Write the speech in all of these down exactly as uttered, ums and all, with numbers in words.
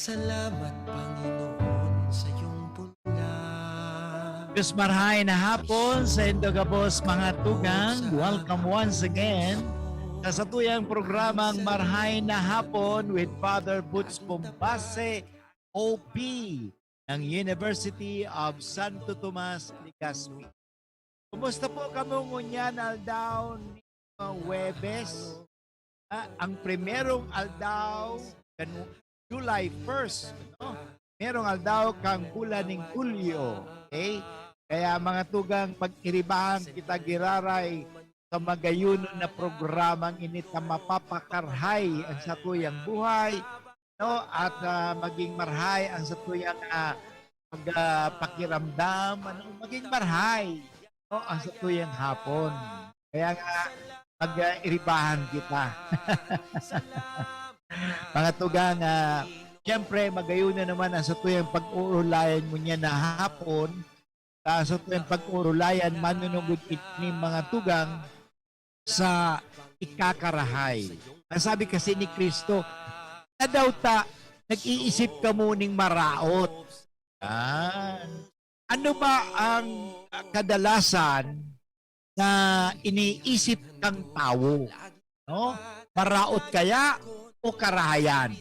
Salamat, Panginoon, sa iyong pula. Diyos marhay na hapon sa indo gabos, mga tugang. Welcome once again sa satuyang programang Marhay na Hapon with Father Boots Bombase, O P ng University of Santo Tomas, Legazpi. Kumusta po kamo ngunyan aldaw ni Huwebes? Ah, ang primerong aldaw kan July first, no? Merong aldaw kang bulan ning Hulyo, okay? Kaya, mga tugang, pag-iribahan kita giraray sa magayonon na programang ini ta mapapakarhay ang satuyang buhay, no? At, ah, maging marhay ang satuyang, ah, pag, ah, pakiramdam, ano, maging marhay, no? Ang satuyang hapon. Kaya nga, mag, ah, iribahan kita. Mga tugang, ah, siyempre, magayon na naman ang satuyang pag-uulayan mo niya na hapon. Sa satuyang pag-uulayan, manunugod ini, mga tugang, sa ikakarahay. Ang sabi kasi ni Kristo, "Na daw ta, nag-iisip kamo ning maraot." Yan. Ano ba ang kadalasan na iniisip kang tawo? No? Maraot kaya o karahayan?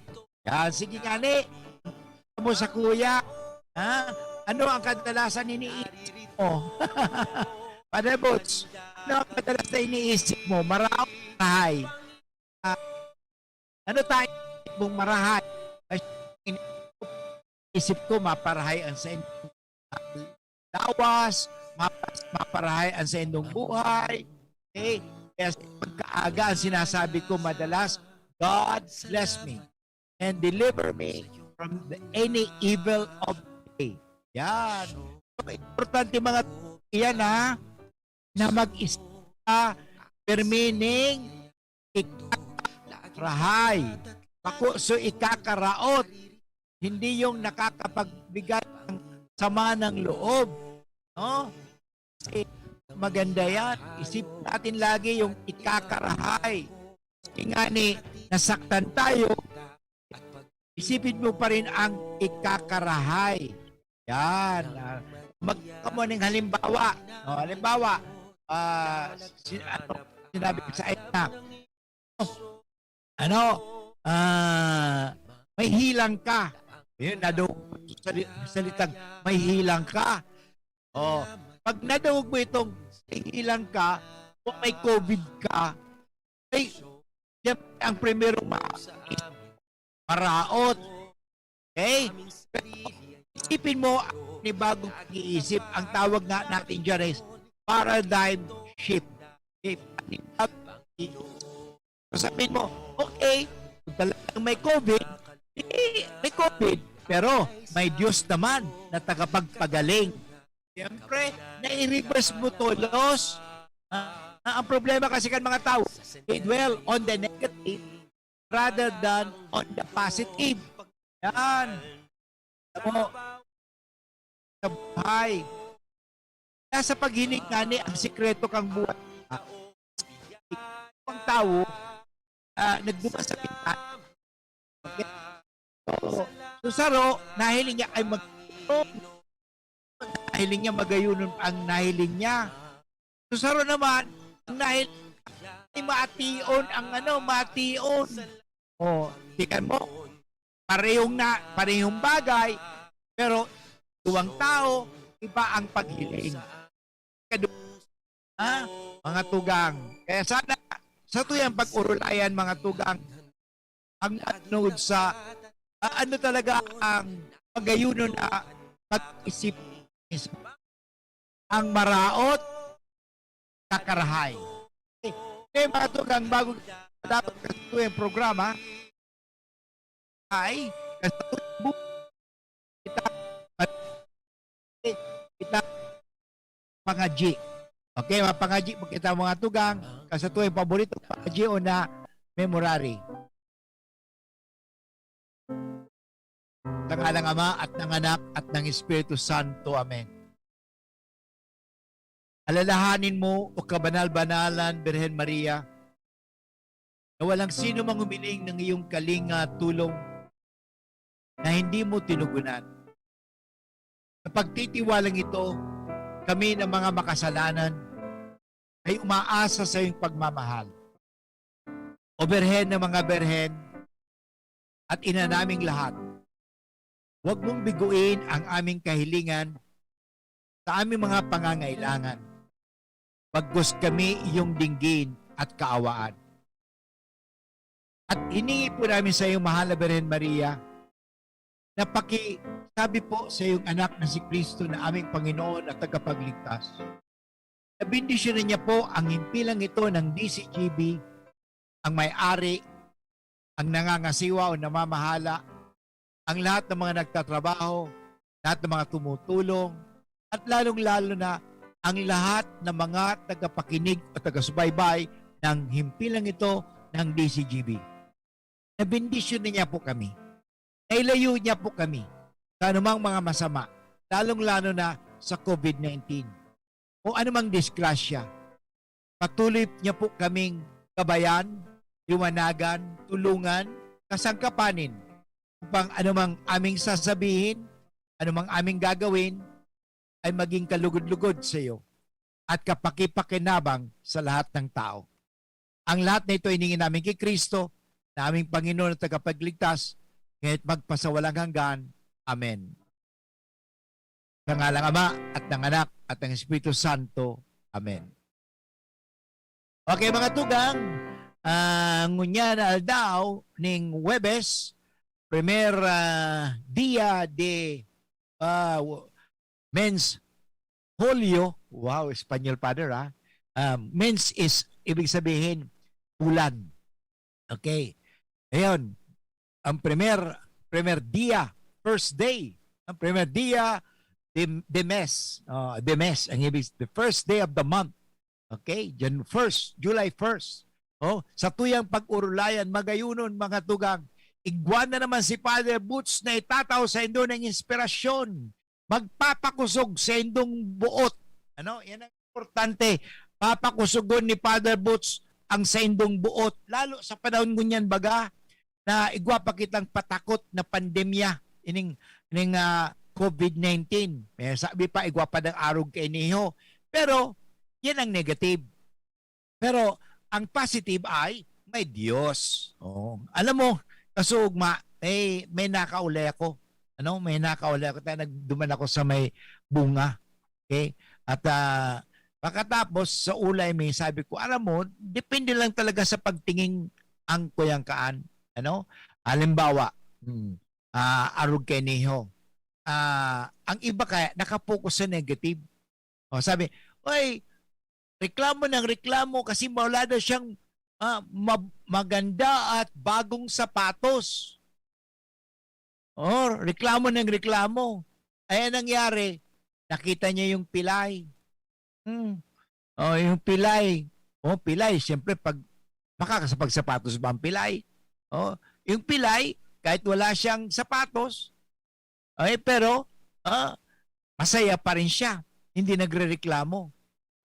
Yan, sige nga ni. Kamo sa kuya, ha? Ano ang kadalasan iniisip mo? Father Boots, ano ang kadalasan na iniisip mo? Maraot o karahay? Ah, ano tayo mong marahay? Ay, isip ko, maparahay ang sa lawas, mapas-, maparahay ang sa indong buhay. Okay? Kaya sa pagkaaga, ang sinasabi ko madalas, "God bless me and deliver me from the, any evil of the day." Yan. So, importante, mga iyan, ha, na mag-isa, permining ikakarahay. Bako so ikakaraot, hindi yung nakakapagbigay ng sama ng loob, no? Kasi maganda yan. Isip natin lagi yung ikakarahay. Kasi nga ni, nasaktan tayo, isipin mo pa rin ang ikakarahay. Yan. Ah, mag-, kamo ning halimbawa. O, halimbawa, ah, si-, ano, sinabi ko sa inyo na, ano, ah, may hilang ka. Yun, nado-, sali-, salitang may hilang ka. O, pag nadungog mo itong may hilang ka, kung may covid ka, ay, siyempre, ang primerong ma-, maraot. Okay? Pero isipin mo, ang panibagong pag-iisip, ang tawag nga natin dyan is paradigm shift. Okay? Panibagong pag-iisip. So, sabihin mo, "Okay, kung talagang may covid, eh, may covid. Pero may Diyos naman na tagapagpagaling." Siyempre, nai-reverse mo tolos. Ah, ang problema kasi kan mga tao, they dwell on the negative rather than on the positive. Yan. Alam mo, sa buhay, nasa paghiling ngani ang sikreto kang buhay. Ang tawo, ah, nagduman sa bintana. Okay? So, so saro, nahiling niya ay mag-, nahiling niya magayonon ang nahiling niya. So, saro naman, ang nahil-, ay mation ang ano, mation. O, tingnan mo, parehong na, parehong bagay, pero duwang tao, iba ang paghiling. Kadu-, ha? Mga tugang. Kaya sana, satuyang pag-urulayan, mga tugang, ang manunod sa, ah, ano talaga ang magayonon na pag-isip mismo. Ang maraot, kakarahay. Okay, mga tugang, bago dapat katuloy ang programa, ay, katuloy kita, kita pangadji. Okay, mapangadji po kita, mga tugang. Kasatuway paborito pangadji o na memorary. Sa ngalan ng Ama at ng Anak at ng Espiritu Santo. Amen. Alalahanin mo, O kabanal-banalan Birhen Maria, na walang sino mang humiling ng iyong kalinga at tulong. na hindi mo tinugunan. Sa pagtitiwalang ito, kami na mga makasalanan ay umaasa sa iyong pagmamahal. O Birhen ng mga Birhen at Ina naming lahat, huwag mong biguin ang aming kahilingan sa aming mga pangangailangan. Pagkus kami iyong dinggin at kaawaan. At hiningi po namin sa iyo, mahal na Birhen Maria, na pakisabi po sa iyong anak na si Kristo na aming Panginoon at Tagapagligtas. Na bendisyonan niya po ang himpilang ito ng D C G B, ang may-ari, ang nangangasiwa o namamahala, ang lahat ng mga nagtatrabaho, lahat ng mga tumutulong, at lalong-lalo na ang lahat ng mga tagapakinig o tagasubaybay ng himpilang ito ng D C G B. Nabendisyon na niya po kami. Nailayo niya po kami sa anumang mga masama, lalong-lalo na sa COVID nineteen o anumang disgrasya. Patuloy niya po kaming gabayan, liwanagan, tulungan, kasangkapanin, upang anumang aming sasabihin, anumang aming gagawin, ay maging kalugod-lugod sa iyo at kapakipakinabang sa lahat ng tao. Ang lahat na ito hiningi namin kay Kristo, na aming Panginoon at Tagapagligtas, ngayon at magpasawalang hanggan. Amen. Sa ngalang Ama, at ng Anak, at ng Espiritu Santo. Amen. Okay, mga tugang, ah, ngunyan na aldaw ning Huwebes, primer, ah, dia de, ah, w-, mens julio. Wow, Espanyol, Father, ah. Ah, mens is, ibig sabihin, bulan. Okay. Ayun, ang primer, primer dia, first day. Ang primer dia de, de mes. Oh, de mes, ang ibig, the first day of the month. Okay? Jan-, first, July first. Oh, sa tuyang pag-urulayan, magayunon, mga tugang, igwa na naman si Father Boots na itatao sa indo ng inspirasyon. Magpapakusog sa indong buot. Ano? Yan ang importante. Papakusogon ni Father Boots ang saindong buot. Lalo sa panahon ngunyan, baga, na igwa pa kitang patakot na pandemya, ining, ining, ah, COVID nineteen. May sabi pa, igwa pa ng arog kainiho. Pero, yan ang negative. Pero, ang positive ay, may Diyos. Oo. Alam mo, kasuugma, may, may nakaulay ako. Ano? May nakaulay ako. Tayo, nagduman ako sa may bunga. Okay? At, ah, pagkatapos, sa ulay mi, sabi ko, "Alam mo, depende lang talaga sa pagtingin ang kuyang kaan." Ano? Halimbawa, hmm, ah, arog kainiho. Ah, ang iba kaya nakapokus sa negative. O, sabi, "Oy, reklamo ng reklamo kasi wala daw siyang, ah, ma-, maganda at bagong sapatos." Oh, reklamo ng reklamo. Ay, anong nangyari? Nakita niya yung pilay. Hmm. Oh, yung pilay. Oh, pilay, siyempre, pag makakasapagsapatos ba ang pilay? Oh, yung pilay, kahit wala siyang sapatos, ay, pero, ah, masaya pa rin siya. Hindi nagrereklamo.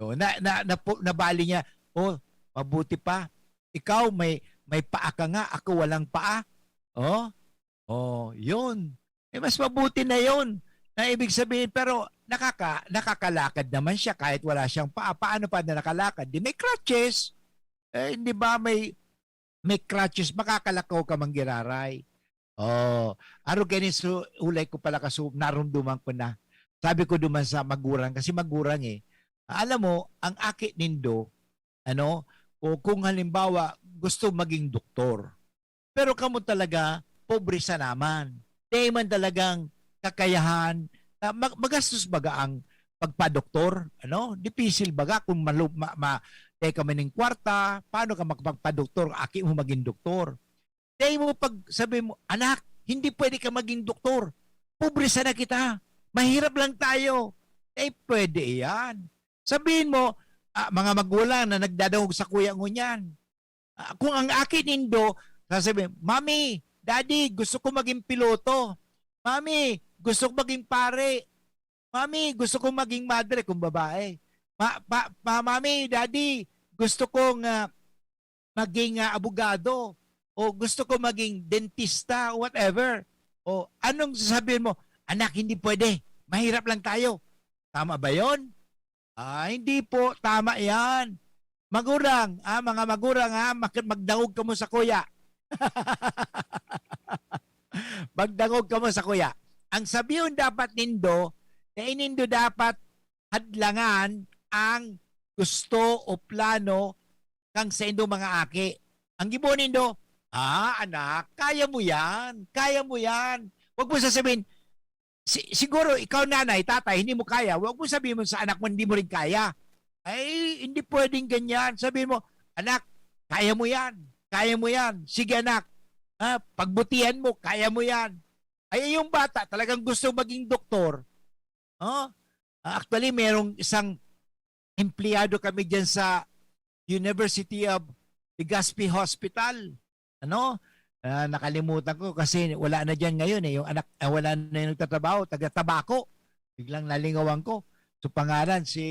So, na, na, na, nabali niya, "Oh, mabuti pa. Ikaw, may, may paa ka nga, ako walang paa." Oh, oh, yun. Eh, mas mabuti na yun. Na ibig sabihin, pero nakaka-, nakakalakad naman siya kahit wala siyang paa. Paano pa na nakalakad? Di may crutches. Eh, di ba may, may crutches, makakalakaw ka man giraray. Oh, arog kaini su-, ulay ko pala kasu-, narumduman ko na. Sabi ko duman sa magurang, kasi magurang eh, "Alam mo, ang aki nindo, ano, o kung halimbawa, gusto maging doktor. Pero kamo talaga, pobre sana man. Dai man talagang kakayahan, na mag-, magastos baga ang pagpadoktor, ano? Dipisil baga kung malu-, ma-, ma-, dai ka man ning kwarta, paano ka makapagpadoktor, aki mo maging doktor?" Dai mo pag sabi mo, "Anak, hindi pwede ka maging doktor. Pobre sana kita. Mahirap lang tayo." Dai pwede iyan. Sabihin mo, ah, mga magulang na nagdadangog sakuya ngunyan. Ah, kung ang aki nindo, sasabihin, "Mami, Daddy, gusto ko maging piloto. Mami, gusto ko maging pare. Mami, gusto ko maging madre," kung babae. Ma-, pa-, pa-, "Mami, Daddy, gusto kong, ah, maging, ah, abogado, o gusto ko maging dentista," whatever. O, anong sasabihin mo? "Anak, hindi pwede. Mahirap lang tayo." Tama ba yon? Ah, hindi po. Tama yan. Magurang, ah, mga magurang, ha, mak- magdangog kamo sa kuya. Magdangog kamo sa kuya. Ang sabihon dapat nindo, na nindo dapat hadlangan ang gusto o plano kang saindong mga aki. Ang gibo nindo, "Ah, anak, kaya mo yan. Kaya mo yan." Wag mo sasabihin, si, siguro ikaw nanay, tatay, hindi mo kaya. Wag mo sabihin mo sa anak mo, "Hindi mo rin kaya." Ay, hindi pwedeng ganyan. Sabihin mo, "Anak, kaya mo yan. Kaya mo yan. Sige, anak. Ah, pagbutihan mo, kaya mo yan." Ay, yung bata talagang gusto maging doktor. Oh? Ah, actually, merong isang empleyado kami dyan sa University of Legazpi Hospital. Ano? Ah, nakalimutan ko kasi wala na dyan ngayon eh. Yung anak, ah, wala na yung nagtatrabaho, taga Tabaco. Biglang nalingawan ko. So pangalan si,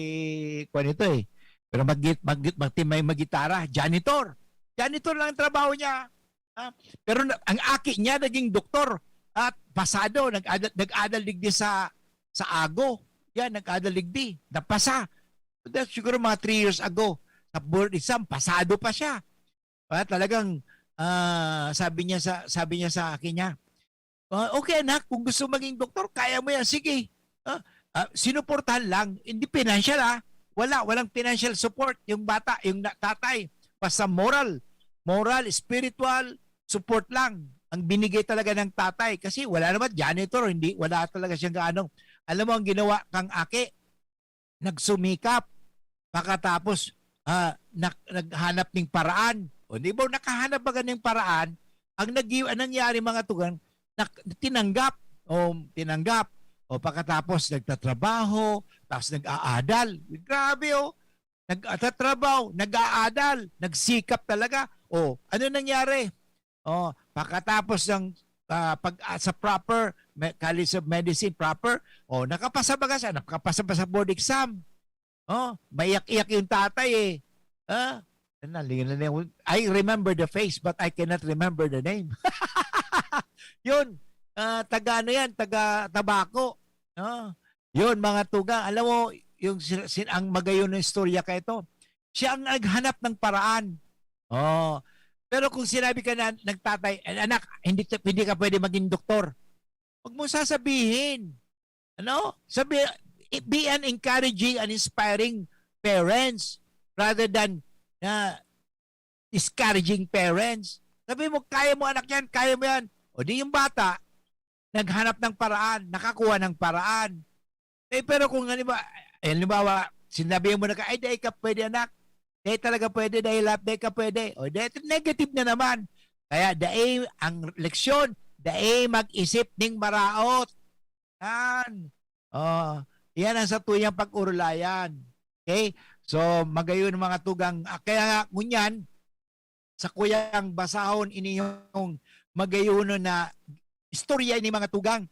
kuwan ito eh. Pero mag, mag, mag, may magitara, janitor. Janitor lang ang trabaho niya. Ha? Pero na, ang aki niya naging doktor at pasado, nag-adal, nag-adal digdi sa, sa Ago. Yan, nag-adal digdi. Napasa. That's siguro mga three years ago. Sa board exam, pasado pa siya. Ah, talagang, ah, sabi niya sa, sabi niya sa aki niya, "Ah, okay, anak, kung gusto maging doktor, kaya mo yan, sige." Ah, ah, sinuportahan lang, hindi financial, ah. Wala, walang financial support yung bata, yung na-, tatay. Basta moral, moral, spiritual support lang ang binigay talaga ng tatay. Kasi wala naman, janitor, hindi, wala talaga siyang gaano. Alam mo ang ginawa kang aki? Nagsumikap. Pakatapos, ah, nak-, naghanap ning paraan. O, di ba, nakahanap ba ning paraan? Ang nag-, ang nangyari, mga tugang, nak-, tinanggap. O, tinanggap. O, pakatapos, nagtatrabaho, tapos nag-aadal. Grabe, oh. Nagtatrabaho, nag-aadal, nagsikap talaga. O, ano nangyari? O, pakatapos ng, ah, pag, ah, sa proper, me-, College of Medicine, proper, o, nakapasa baga siya, nakapasa pa sa board exam. O, maiyak-iyak yung tatay eh. Ah, nalingan na niya. I remember the face, but I cannot remember the name. Yun, ah, taga ano yan, taga Tabaco. No? Yun, mga tugang. Alam mo, yung si, si, ang magayon ng istorya ka ito, siya ang naghanap ng paraan. Oh. Pero kung sinabi ka na, nagtatay, "Eh, anak, hindi, hindi ka pwede maging doktor." Huwag mo sasabihin. Ano? Sabi, i-, be an encouraging and inspiring parents rather than, ah, discouraging parents. Sabi mo, "Kaya mo, anak, yan, kaya mo yan." O di yung bata, naghanap ng paraan, nakakuha ng paraan. Eh, pero kung halimbawa, eh, halimbawa, sinabi mo na ka, "Ay, dai ka pwede, anak. Dai talaga pwede, dai lahat, dai ka pwede." O, dai, negative na naman. Kaya dai ang leksyon, dai mag-isip ning maraot. Yan. Oh, yan ang satuyang pag-urulayan. Okay? So, magayon mga tugang. Ah, kaya nga, ngunyan, sa kuyang basahon ini yung magayon na istorya ini mga tugang.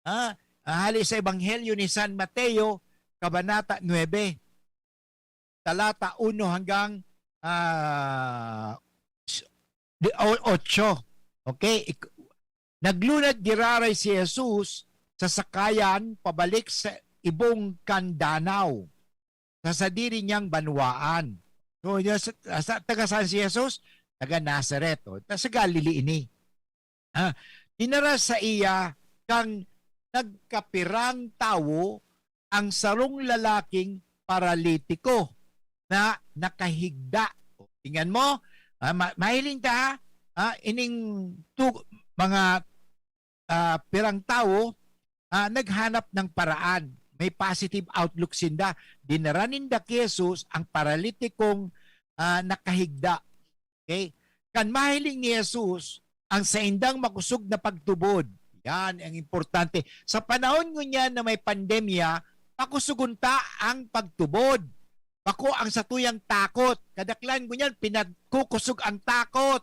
Ah, ah, hali sa Ebanghelyo ni San Mateo, Kabanata nuebe, talata uno hanggang, ah, s-, di, o-, otso. Okay? Ik-, naglunad giraray si Jesus sa sakayan pabalik sa ibong kan danaw, sa sadiri niyang banwaan. So, yun, sa, sa, taga saan si Jesus? Taga Nazareth. O, ta-, sa Galilee ini. Ah, dinara sa iya kan nagkapirang tawo ang sarong lalaking paralitiko na nakahigda. O, tingnan mo, ah, ma-, mahiling ka, ha? Ah, ining tu-, mga, ah, pirang tawo, ah, naghanap ng paraan. May positive outlook sinda. Dinara ninda ki Jesus ang paralitikong, ah, nakahigda. Okay? Kan mahiling ni Jesus ang saindang makosog na pagtubod. Yan ang importante. Sa panahon ngunyan na may pandemya, pakusugon ta ang pagtubod. Bako ang satuyang takot. Kadaklan ngunyan, pinagkukusog ang takot.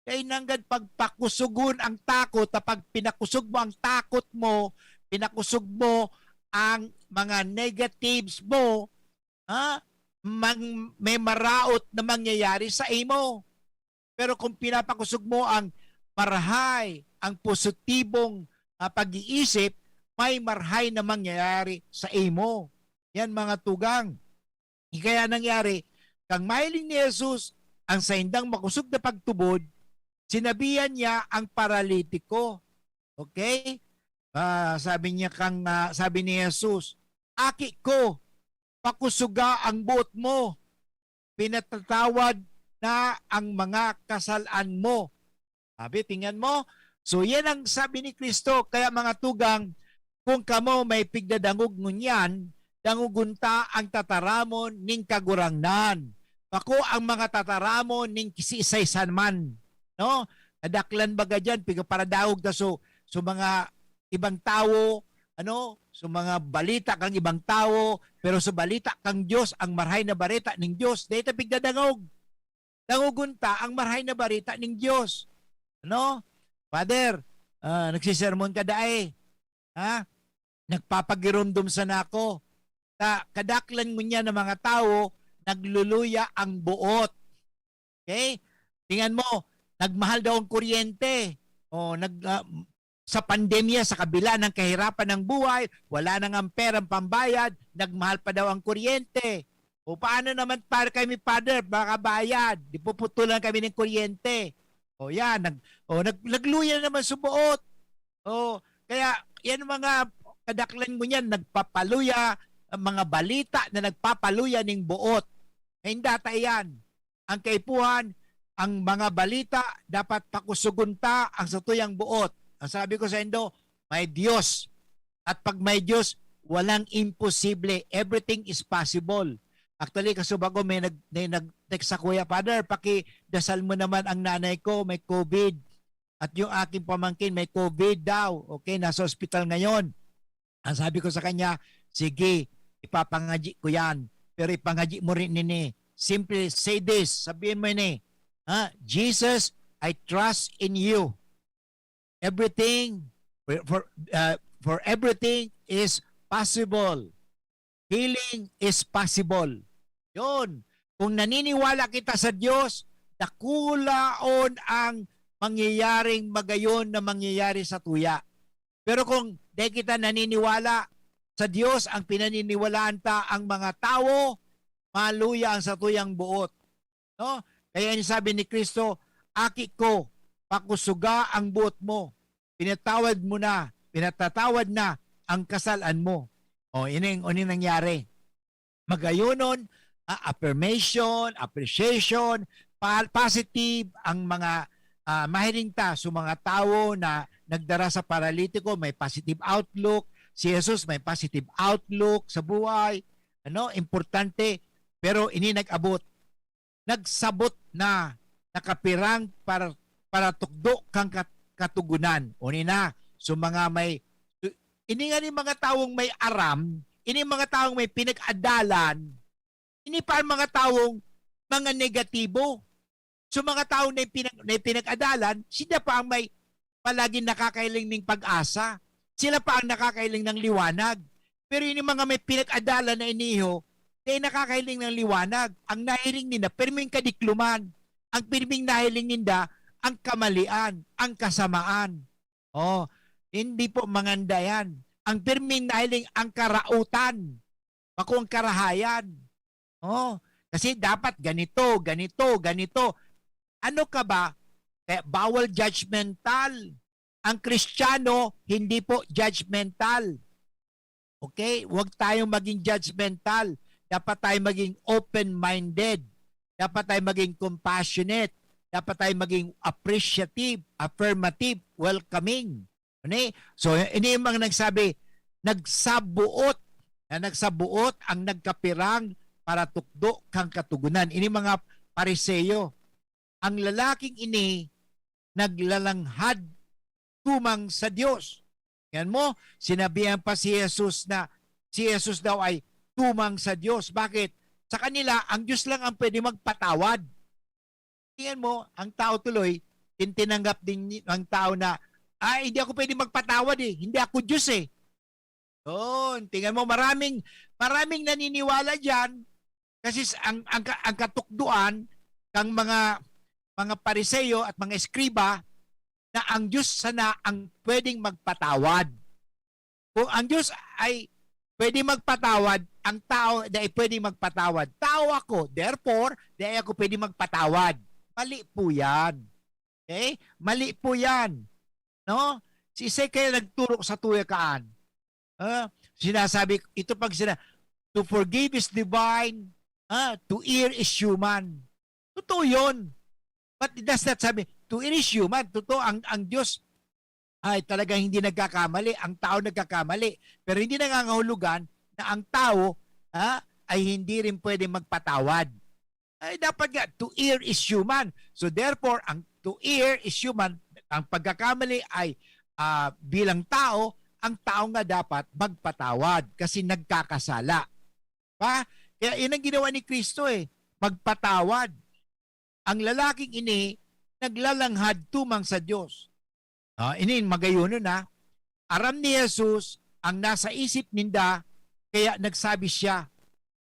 Kaya nanggad pagpakusugon ang takot, na pag pinakusog mo ang takot mo, pinakusog mo ang mga negatives mo, ha? Mang-, may maraot na mangyayari sa imo. Pero kung pinapakusog mo ang marahay, ang positibong, ah, pag-iisip, may marhay na mangyayari sa imo. Yan, mga tugang. Kaya nangyari, kang mahiling ni Jesus ang saindang makosog na pagtubod, sinabihan niya ang paralitiko. Okay? Ah, sabi niya kang, ah, sabi ni Jesus, "Aki ko, pakusuga ang buot mo. Pinatatawad na ang mga kasalan mo." Sabi, tingnan mo. So, yan ang sabi ni Kristo. Kaya, mga tugang, kung kamo may pigdadangog ngunyan, dangogon ta ang tataramon ning Kagurangnan. Bako ang mga tataramon ning kisiisay man, no? Kadaklan baga diyan, pigaparadangog ta so, so mga ibang tawo, ano, so mga balita kang ibang tawo, pero sa balita kang Dios, ang marhay na bareta ning Dios, dai ta pigdadangog. Dangogon ta ang marhay na bareta ning Dios. Ano? Father, ah, nagsisermon ka dai. Ha? Nagpapagiromdom sana ako. Ta, kadaklan ngunyan na mga tawo, nagluluya ang buot. Okay? Tingnan mo, nagmahal daw ang kuryente. O, nag, ah, sa pandemya, sa kabila ng kahirapan ng buhay, wala nang ampera ang pambayad, nagmahal pa daw ang kuryente. O, paano naman para kami, Father, makabayad? Di puputulan kami ng kuryente. O, yan, nag, o, nag, nagluya naman sa buot. O, kaya, yan mga kadaklan ngunyan, nagpapaluya, ang mga balita na nagpapaluya ning buot. Ay, hindi ta yan. Ang kaipuhan, ang mga balita, dapat pakusugon ta ang satuyang buot. Ang sabi ko sa indo, may Dios. At pag may Dios, walang imposible. Everything is possible. Actually, kasubago may nag-, may nag-text sa kuya, "Father, pakidasal mo naman ang nanay ko, may COVID. At yung aking pamangkin, may COVID daw. Okay, nasa ospital ngayon." Ang sabi ko sa kanya, "Sige, ipapangadyi ko yan. Pero ipangadyi mo rin ini. Simply say this, sabihin mo ini, ha? 'Jesus, I trust in you. Everything, for, for, uh, for everything is possible. Healing is possible.'" Yun. Kung naniniwala kita sa Dios, dakulaon ang mangyayaring magayon na mangyayari sa tuya. Pero kung di kita naniniwala sa Dios, ang pinaniniwalaan ta ang mga tawo, maluya ang satuyang buot. No? Kaya yung sabi ni Kristo, "Aki ko, pakusuga ang buot mo. Pinatawad mo na, pinatatawad na ang kasalan mo." O, ining, ining nangyari. Magayonon, ah, affirmation, appreciation, pa-, positive ang mga, ah, mahiling ta sa mga tawo na nagdara sa paralitiko, may positive outlook. Si Jesus may positive outlook sa buhay. Ano, importante. Pero ini nag-abot. Nagsabot na, nakapirang para, para tukdo kang kat-, katugunan. Uni na, so mga may, ini nga ni mga tawong may aram, ini mga tawong may pinag-adalan, ini pa ang mga tawong mga negatibo. So, mga tawo na pinag-, na pinag-adalan, sila pa ang may palaging nakakahiling ning pag-asa. Sila pa ang nakakahiling ng liwanag. Pero yung mga may pinag-adalan na iniho, di nakakahiling ng liwanag. Ang nahiling nila, pirming kadikluman. Ang pirming nahiling ninda, ang kamalian, ang kasamaan. Oh, hindi po manganda yan. Ang pirming nahiling, ang karautan. Bako ang karahayan. Oh, kasi dapat ganito, ganito, ganito. Ano ka ba? Kaya bawal judgmental. Ang Kristiyano, hindi po judgmental. Okay? Huwag tayong maging judgmental. Dapat tayo maging open-minded. Dapat tayo maging compassionate. Dapat tayo maging appreciative, affirmative, welcoming. Ano eh? So, ini yung mga nagsabi, nagsabuot, na nagsabuot ang nagkapirang para tukdo kang katugunan. Ini mga Pariseo, ang lalaking ini naglalanghad tumang sa Dios. Yan mo, sinabihan pa si Jesus na si Jesus daw ay tumang sa Dios. Bakit? Sa kanila, ang Dios lang ang pwede magpatawad. Tingnan mo, ang tao tuloy, tin-, tinanggap din ni-, ang tao na, "Ay, hindi ako pwede magpatawad eh. Hindi ako Diyos eh." Yun, tingnan mo, maraming, maraming naniniwala diyan kasi s-, ang, ang, ka-, ang katukdoan kang mga, mga Pariseo at mga eskriba, na ang Diyos sana ang pwedeng magpatawad. Kung ang Diyos ay pwede magpatawad, ang tao dai pwede magpatawad. Tao ako, therefore, dai ako pwede magpatawad. Mali po yan. Okay? Mali po yan. No? Si Isay kaya nagturo sa tuya kaan. Ah, sinasabi, ito pag sina, "To forgive is divine, ah, to err is human." Totoo yun. But it does not sabi, "To err is human." Totoo, ang, ang Diyos ay talagang hindi nagkakamali. Ang tao nagkakamali. Pero hindi nangangahulugan na ang tao, ah, ay hindi rin pwede magpatawad. Ay, dapat nga, "To err is human." So therefore, ang "to err is human," ang pagkakamali ay, ah, bilang tao, ang tao nga dapat magpatawad kasi nagkakasala. Pa? Kaya yun ang ginawa ni Kristo eh, magpatawad. Ang lalaking ini naglalanghad tumang sa Diyos. Ah, ini magayonon na. Aram ni Jesus ang nasa isip ninda, kaya nagsabi siya.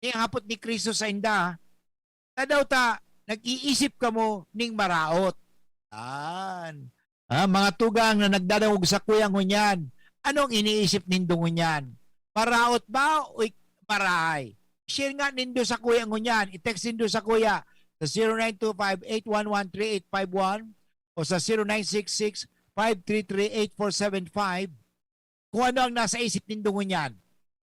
Ini ang hapot ni Kristo sa inda, "Tadaw ta nag-iisip kamo ning maraot?" Yan. Ah, mga tugang na nagdadangog sakuya ngunyan, anong iniisip nindo ngunyan? Maraot ba o ik-, marahay? Share nga nindo sakuya ngunyan. I-text nindo sakuya sa zero nine two five eight one one three eight five one o sa zero nine six six five three three eight four seven five. Kung ano ang nasa isip nindo ngunyan.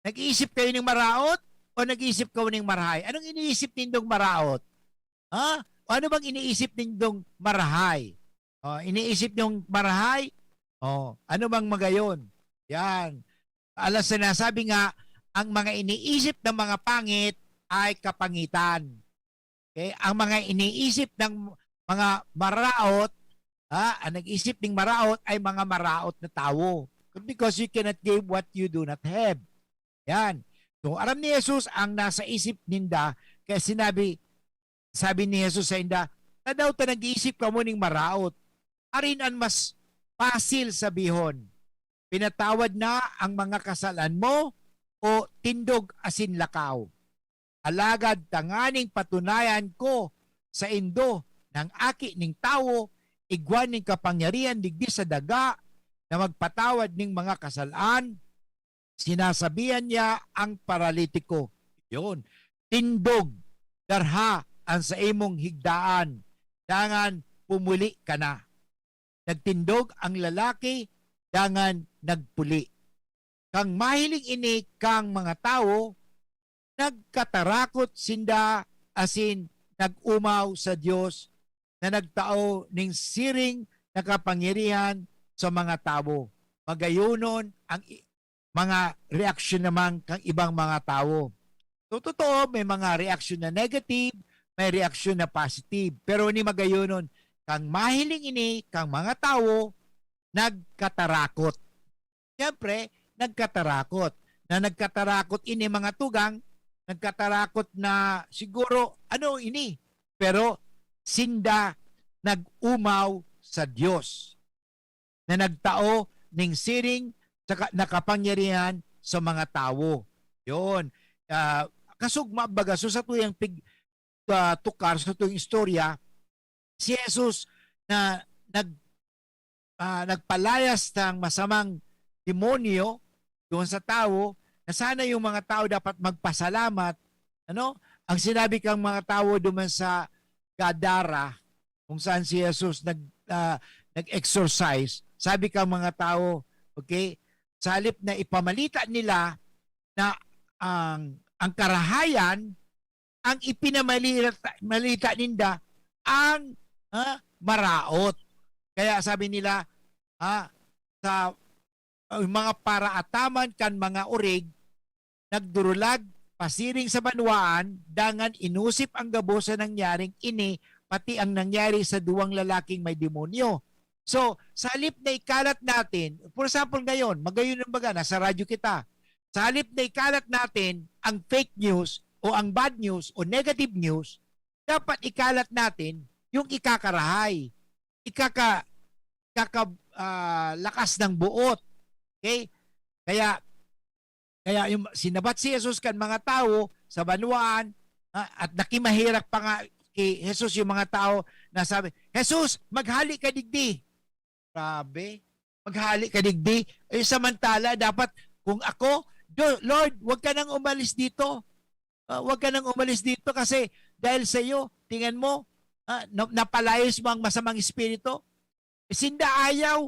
Nag-iisip kayo ning maraot o nag-iisip kayo ning marahay? Anong iniisip nindong maraot? Ha? O ano bang iniisip nindong marahay? O, iniisip niyong marahay? O, ano bang magayon? Yan. Alas sinasabi nga, ang mga iniisip ng mga pangit ay kapangitan. Okay? Ang mga iniisip ng mga maraot, ha, ang nag-isip ning maraot ay mga maraot na tawo. Because you cannot give what you do not have. Yan. So, aram ni Jesus ang nasa isip ninda, kaya sinabi, sabi ni Jesus sa inda, "Tadaw ta nag-iisip kamo ning maraot? Arin an mas pasil sabihon, 'Pinatawad na ang mga kasalan mo,' o 'Tindog asin lakaw'? Alagad tanganing patunayan ko saindo na an Aki nin Tawo igwa nin kapangyarihan digdi sa daga na magpatawad nin mga kasal-an, sinasabihan niya ang paralitiko, yun, 'Tindog, darha an saimong higdaan, dangan pumuli ka na.' Nagtindog ang lalaki, dangan nagpuli. Kan mahiling ini kan mga tawo, nagkatarakot sinda asin nag-omaw sa Dios na nagtao nin siring na kapangyarihan sa mga tawo. Magayonon ang i-, mga reaksyon naman kan ibang mga tawo. So, totoo, may mga reaksyon na negative, may reaksyon na positive. Pero ni magayonon, kan mahiling ini kan mga tawo, nagkatarakot. Siyempre, nagkatarakot. Na nagkatarakot ini mga tugang, nagkatarakot na siguro, "Ano ini?" Pero sinda nag-omaw sa Dios na nagtao ning siring sa ka-, na kapangyarihan sa mga tawo. Yun. Ah, kasugma, baga, so sa tuyang pig-, ah, tukar, sa tuyang istorya, si Jesus na nag-, ah, nagpalayas ng masamang demonyo doon sa tawo, na sana yung mga tao dapat magpasalamat, ano? Ang sinabi kang mga tawo duman sa Gadara, kung saan si Jesus nag-, ah, nag-exorcise, sabi kang mga tawo, okay, sa halip na ipamalita nila na ang, ang karahayan, ang ipinamalita, malita ninda ang, ha, maraot. Kaya sabi nila, ha, sa, ang mga paraataman kan mga orig, nagdurulag pasiring sa banwaan, dangan inusip ang gabos sa nangyaring ini, pati ang nangyari sa duwang lalaking may demonyo. So, sa halip na ikalat natin, for example, ngayon, magayon ang baga, nasa radyo kita. Sa halip na ikalat natin ang fake news o ang bad news o negative news, dapat ikalat natin yung ikakarahay, ikaka-, kaka-, ah, lakas ng buot. Okay? Kaya, kaya yung sinabat si Jesus kan mga tawo sa banwaan, ah, at nakimaherak pa nga ki Jesus yung mga tawo na sabi, "Jesus, maghali ka digdi." Grabe. Maghali ka digdi. Eh, samantala, dapat kung ako, "Do-, Lord, wag ka nang umalis dito. Ah, wag ka nang umalis dito kasi dahil sa iyo, tingnan mo, ah, na-, napalayas mo ang masamang espiritu." Eh, sinda ayaw.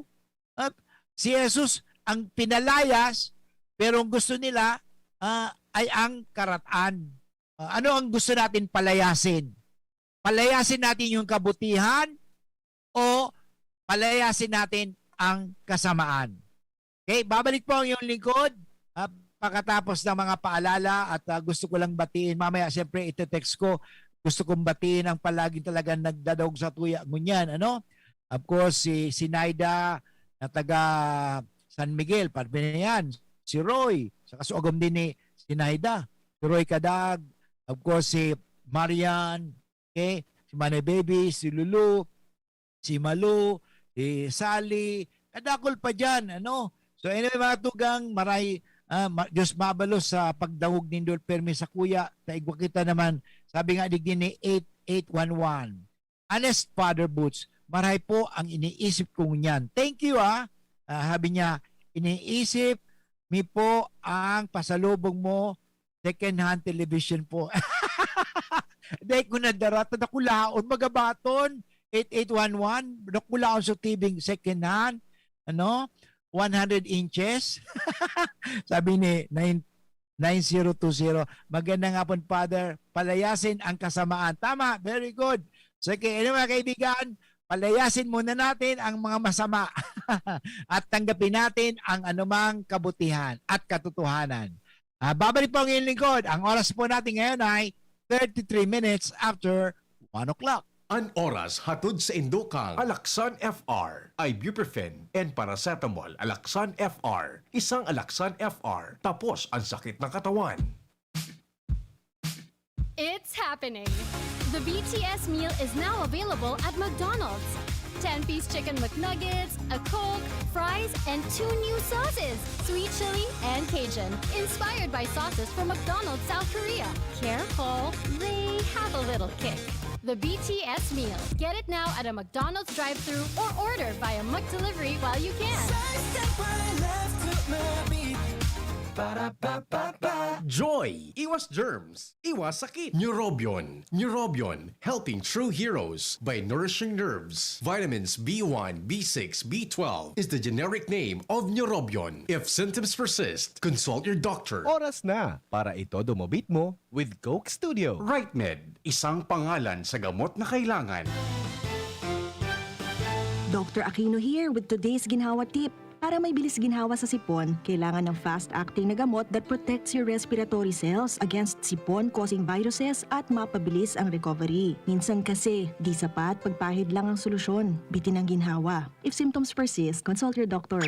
Ah, si Jesus ang pinalayas, pero ang gusto nila, ah, ay ang karatan. Ah, ano ang gusto natin palayasin? Palayasin natin yung kabutihan o palayasin natin ang kasamaan? Okay, babalik po ang iyong lingkod, ah, pagkatapos ng mga paalala at, ah, gusto ko lang batiin. Mamaya, siyempre, ite-text ko. Gusto kong batiin ang palaging talagang nagdadahog sa tuya ngunyan, ano? Of course, si Sinaida na taga San Miguel, Padre na yan. Si Roy, sa kasuagom din ni Sinaida. Si Roy Kadag, of course, si Marian, okay? Si Manay Baby, si Lulu, si Malu, si Sally, kadakol pa dyan, ano? So anyway, mga tugang, maray, ah, ma-, Diyos mabalos sa pagdangog nindo, permi sa kuya, ta igwa kita naman, sabi nga digdi ni eight eight one one. Honest Father Boots, maray po ang iniisip ko ngunyan. Thank you, ah. Ah, sabi niya, "Iniisip mi po ang pasalubong mo, second hand television po." Dahil ko nadara, ta dakulaon, magabaton, eight eight one one, dakulaon sa T V second hand, ano, one hundred inches. Sabi ni nine, nine zero two zero, "Magandang hapon, Father. Palayasin ang kasamaan." Tama, very good. Sige, ano, mga kaibigan, palayasin muna natin ang mga masama at tanggapin natin ang anumang kabutihan at katotohanan. Ah, babalik po ang iyong lingkod. Ang oras po natin ngayon ay thirty-three minutes after one o'clock. An oras hatod sa indukang Alaxan F R, ibuprofen and paracetamol. Alaxan F R, isang Alaxan F R, tapos ang sakit ng katawan. It's happening! The B T S meal is now available at McDonald's. Ten-piece chicken McNuggets, a Coke, fries, and two new sauces, sweet chili and Cajun, inspired by sauces from McDonald's South Korea. Careful, they have a little kick. The B T S meal. Get it now at a McDonald's drive-thru or order via McDelivery while you can. Sa isang pala left to mabit. Para pa pa pa. Joy! Iwas germs! Iwas sakit! Neurobion! Neurobion! Helping true heroes by nourishing nerves. Vitamins B one, B six, B twelve is the generic name of Neurobion. If symptoms persist, consult your doctor. Oras na para itodo mo beat mo with Coke Studio. RightMed, isang pangalan sa gamot na kailangan. Doctor Aquino here with today's ginhawa tip. Para may bilis ginhawa sa sipon, kailangan ng fast-acting na gamot that protects your respiratory cells against sipon-causing viruses at mapabilis ang recovery. Minsan kasi, di sapat pagpahid lang ang solusyon. Bitin ang ginhawa. If symptoms persist, consult your doctor.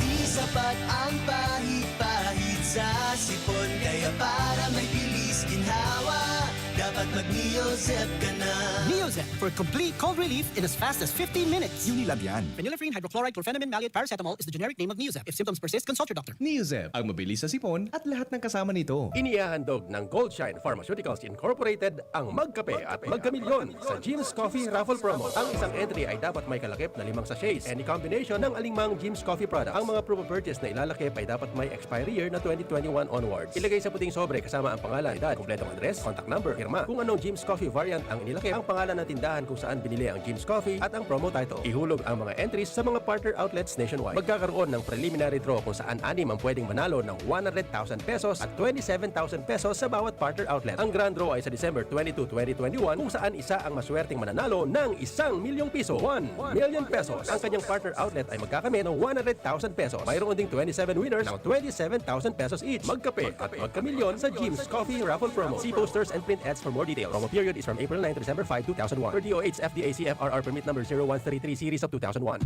Di sapat ang pahid-pahid sa sipon. Kaya para may bilis ginhawa, dapat mag-Neozep ka na. Neozep for complete cold relief in as fast as fifteen minutes. Unilab yan. Phenylephrine, hydrochloride, chlorphenamine, maleate, paracetamol is the generic name of Neozep. If symptoms persist, consult your doctor. Neozep, ang mabilis sa sipon at lahat ng kasama nito. Inihahandog ng Goldshine Pharmaceuticals Incorporated ang Magkape at Magkamilyon sa Jim's Coffee Raffle Promo. Ang isang entry ay dapat may kalakip na limang sachets. Any combination ng alingmang Jim's Coffee product. Ang mga proof of purchase na ilalakip ay dapat may expiry year na twenty twenty-one onwards. Ilagay sa puting sobre kasama ang pangalan, edad, kompletong address, contact number, pirma. Kung anong Jim's Coffee variant ang inilakip, ang pangalan ng tindahan kung saan binili ang Jim's Coffee at ang promo title. Ihulog ang mga entries sa mga partner outlets nationwide. Magkakaroon ng preliminary draw kung saan anim ang pwedeng manalo ng one hundred thousand pesos at twenty-seven thousand pesos sa bawat partner outlet. Ang grand draw ay sa December twenty-two, twenty twenty-one, kung saan isa ang maswerteng mananalo ng isang milyong piso, one million pesos. Ang kanyang partner outlet ay magkakamit ng one hundred thousand pesos. Mayroon ding twenty-seven winners ng twenty-seven thousand pesos each. Magkape at magkamilyon sa Jim's Coffee Raffle Promo. See posters and print ads for more details. Promo period is from April nine to December five, two thousand one. Per D O H F D A C F R R Permit Number zero one three three Series of two thousand one.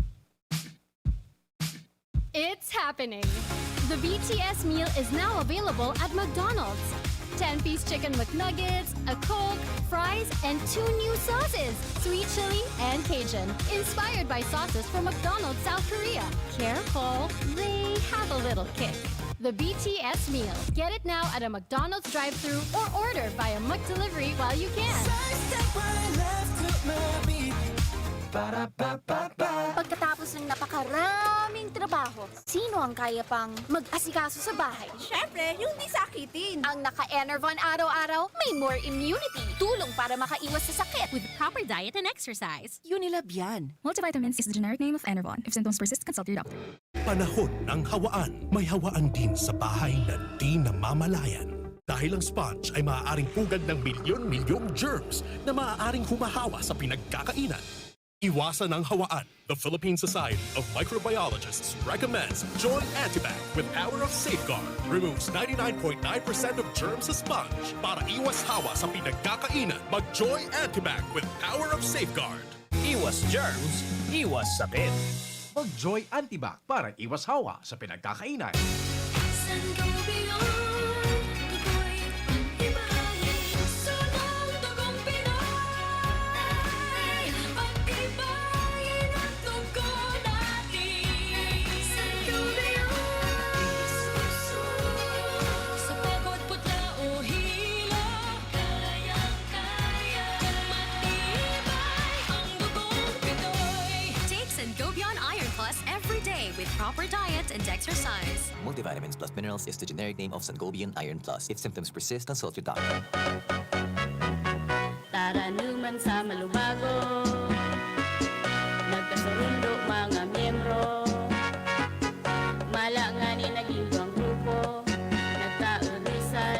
It's happening! The B T S meal is now available at McDonald's. Ten-piece chicken McNuggets, a Coke, fries, and two new sauces, sweet chili and Cajun, inspired by sauces from McDonald's South Korea. Careful, they have a little kick. The B T S meal. Get it now at a McDonald's drive-thru or order via McDelivery while you can. Sa isang pala left to mabit. Pagkatapos ng napakaraming trabaho, sino ang kaya pang mag-asikaso sa bahay? Siyempre, yung di sakitin. Ang naka-Enervon araw-araw may more immunity. Tulong para makaiwas sa sakit. With proper diet and exercise. Unilab yan. Multivitamins is the generic name of Enervon. If symptoms persist, consult your doctor. Panahon ng hawaan. May hawaan din sa bahay na di namamalayan. Dahil ang sponge ay maaaring pugad ng milyon-milyong germs na maaaring humahawa sa pinagkakainan. Iwasan ang hawaan. The Philippine Society of Microbiologists recommends Joy Antibac with power of safeguard. Removes ninety-nine point nine percent of germs sa sponge. Para iwas hawa sa pinagkakainan, mag Joy Antibac with power of safeguard. Iwas germs, iwas sakit. Mag Joy Antibac para iwas hawa sa pinagkakainan. Sangobion, ako'y pagtibayin. Sunong dugong Pinoy, pagtibayin ang dugo natin. Sangobion, sa pagod, putla o hilo, kayang-kaya. Matibay ang dugong Pinoy. Take Sangobion Iron Plus every day with proper diet and exercise. Multivitamins plus minerals is the generic name of Sangobion Iron Plus. If symptoms persist, consult your doctor. Taranuman sa malubago, nagkasurundo mga miyembro. Mala ngani naging duwang grupo, nagkaurisan,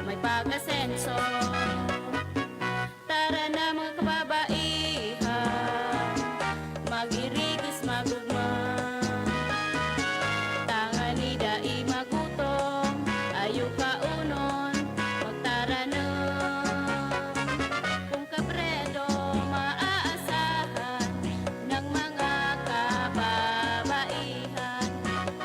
may pag-asenso. Tara na, mga kababaihan, mag-irigis, magugma. Tangani dai magutom, ayo kaunon, magtaranom. Kung kabredo maaasahan ng mga kababaihan,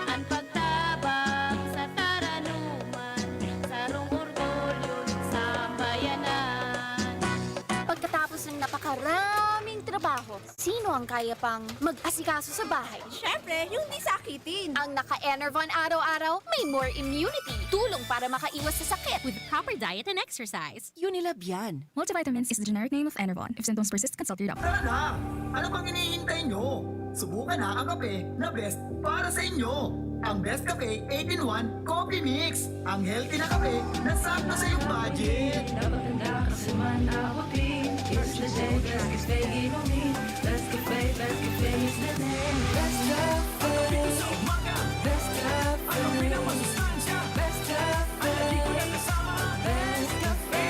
an pagtabang sa taranuman, sarong orgulyo nin sambayanan. Pagkatapos ng napakaraming trabaho, sino ang kaya pang mag-asikaso sa bahay? Siyempre, yung di sakitin. Ang naka-Enervon araw-araw may more immunity. Tulong para makaiwas sa sakit. With proper diet and exercise. Unilab yan. Multivitamins is the generic name of Enervon. If symptoms persist, consult your doctor. Tara na! Ano pang hinihintay nyo? Subukan na ang kape na best para sa inyo. Ang Best Cafe eight-in-one Coffee Mix. Ang healthy na kape na sakto sa iyong budget. Napaganda kasi man abutin. It's the day, Best Cafe inumin. Best Cafe, Best Cafe is the name. Best Cafe. Sa umaga. Best Cafe. Ang kape na masustansya. Best Cafe. Ang hindi ko nakasama. Best Cafe.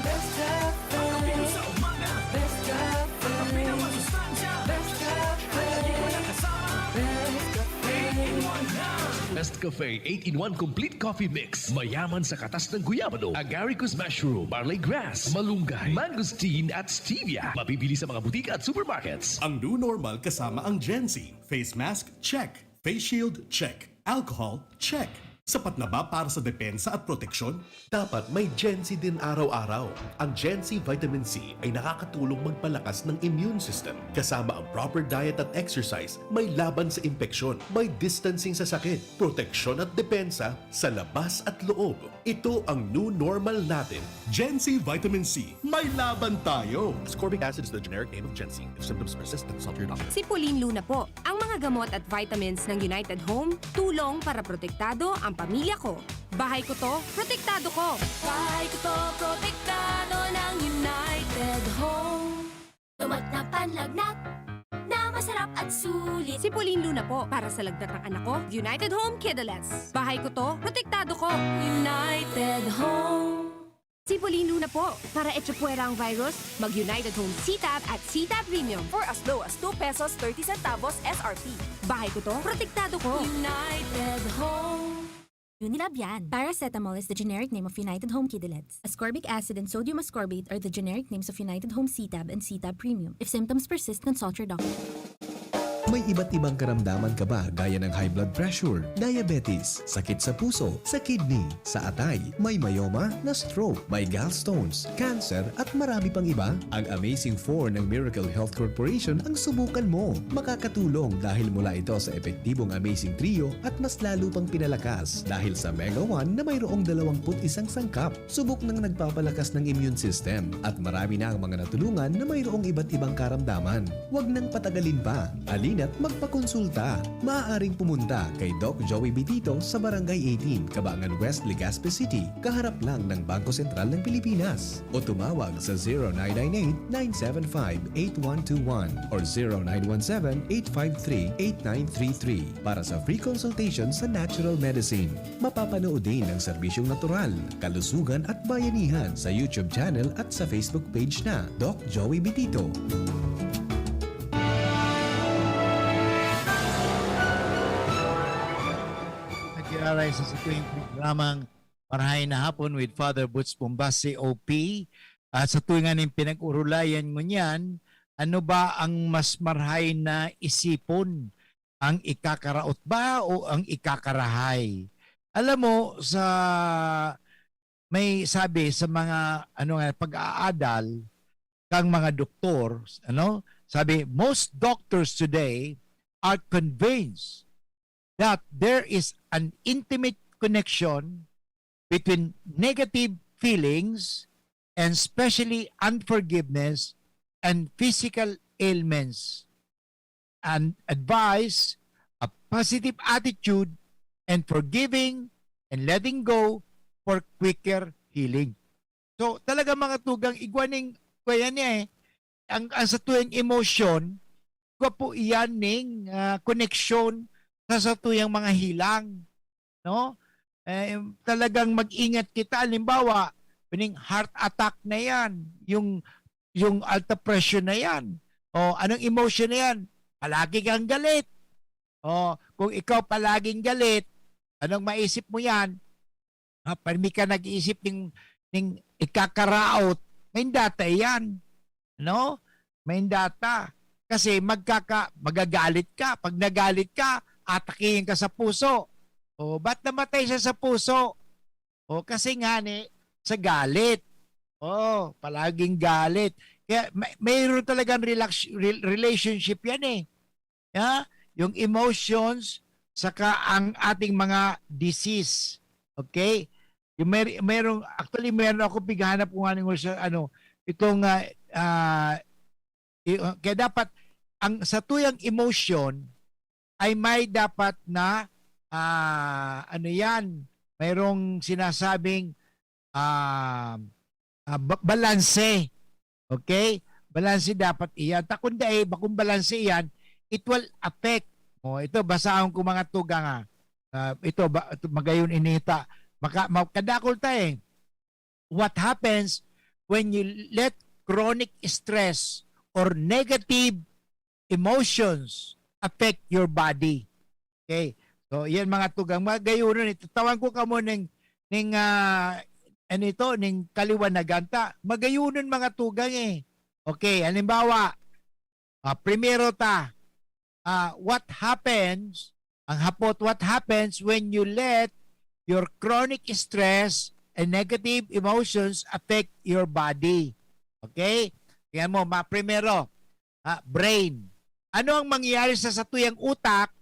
Best Cafe. Ang kape ko sa umaga. Best Cafe. Ang kape na masustansya. Best Cafe. Ang hindi ko nakasama. Best Cafe. Eight-in-one na. Best Cafe eight-in-one Complete Coffee Mix. Mayaman sa katas ng guyabano, agaricus mushroom, barley grass, malunggay, mangosteen at stevia. Mabibili sa mga butika at supermarkets. Ang new normal kasama ang Gen Z. Face mask, check. Face shield, check. Alcohol, check. Sapat na ba para sa depensa at proteksyon? Dapat may Gen Z din araw-araw. Ang Gen Z Vitamin C ay nakakatulong magpalakas ng immune system. Kasama ang proper diet at exercise, may laban sa impeksyon, may distancing sa sakit, proteksyon at depensa sa labas at loob. Ito ang new normal natin. Gen Z Vitamin C, may laban tayo! Ascorbic acid is the generic name of Gen Z. If symptoms persist, consult your doctor. Sipulin Luna po. Ang mga gamot at vitamins ng United Home, tulong para protektado ang pamilya ko. Bahay ko to, protektado ko. Bahay ko to, protektado ng United Home. Tumat na panlagnat na masarap at sulit. Sipulin Luna po para sa lagnat ng anak ko. United Home Kidulets. Bahay ko to, protektado ko. United Home. Sipulin Luna po. Para echapuwera ang virus, mag United Home C-Tab at C-Tab Premium. For as low as two pesos thirty centavos S R P. Bahay ko to, protektado ko. United Home. Unilab yan. Paracetamol is the generic name of United Home Kidulets. Ascorbic acid and sodium ascorbate are the generic names of United Home C-Tab and C-Tab Premium. If symptoms persist, consult your doctor. May iba't ibang karamdaman ka ba gaya ng high blood pressure, diabetes, sakit sa puso, sa kidney, sa atay, may myoma, na-stroke, may gallstones, cancer, at marami pang iba? Ang Amazing four ng Miracle Health Corporation ang subukan mo. Makakatulong dahil mula ito sa epektibong Amazing Trio at mas lalo pang pinalakas dahil sa Mega one na mayroong dalawang put isang sangkap. Subok nang nagpapalakas ng immune system at marami na ang mga natulungan na mayroong iba't ibang karamdaman. Huwag nang patagalin pa. Halina't magpakonsulta. Maaaring pumunta kay Doc Joey Bitito sa Barangay eighteen, Kabangan West, Legazpi City, kaharap lang ng Bangko Sentral ng Pilipinas. O tumawag sa zero nine nine eight, nine seven five, eight one two one or zero nine one seven, eight five three, eight nine three three para sa free consultation sa natural medicine. Mapapanood din ang serbisyong natural, kalusugan at bayanihan sa YouTube channel at sa Facebook page na Doc Joey Bitito. Nagkiraray sa sitweng programang Marahay na Hapon with Father Boots Bombas, C O P. At sa tuwing aning pinag-urulayan ngunyan, ano ba ang mas marahay na isipon? Ang ikakaraot ba o ang ikakarahay? Alam mo, sa, may sabi sa mga, ano nga, pag-aadal kang mga doktor, ano? Sabi, most doctors today are convinced that there is an intimate connection between negative feelings and especially unforgiveness and physical ailments, and advise a positive attitude and forgiving and letting go for quicker healing. So, talaga, mga tugang, igwa ning, kaya niya eh, ang, ang satuyang emosyon, igwa po iyan ning, ah, koneksyon sa satuyang mga hilang, no? Eh, talagang mag-ingat kita. Halimbawa, pining heart attack na yan, yung, yung alta pressure na yan. O, anong emotion na yan? Palagi kang galit. O, kung ikaw palaging galit, anong maisip mo yan? Ah, pag di ka nag-iisip ning, ning ikakaraot, may data yan. No? May data. Kasi magkaka-, magagalit ka. Pag nagalit ka, atakihin ka sa puso. O, ba't namatay siya sa puso? O, kasi nga ni, sa galit. O, palaging galit. Kaya may, mayroon talagang relax-, rel-, relationship yan eh. Ya, yung emotions, saka ang ating mga disease. Okay? Yung may, mayroong, actually, meron ako pighanap kung ano yung sa, ano, itong, ah, ah, i-, ah, kaya dapat, ang satuyang emotion ay may dapat na, ah, ano yan, mayroong sinasabing, ah, ah, ba-, balanse. Okay? Balanse dapat iyan. Ta kung dai, bakong balanse iyan, it will affect. O, ito, basahon ko, mga tugang, ah. Ah, ito, ba, ito, magayon inita. Maka-, makadakol ta eh. What happens when you let chronic stress or negative emotions affect your body? Okay. So, yan, mga tugang. Magayunon, itatawan ko kamo ning, ning, ah, ano ito, ning kaliwanagan ta. Magayunon, mga tugang eh. Okay, halimbawa, ah, primero ta, ah, what happens, ang hapot, what happens when you let your chronic stress and negative emotions affect your body? Okay? Tingnan mo, ma-, primero, ah, brain. Ano ang mangyayari sa satuyang utak,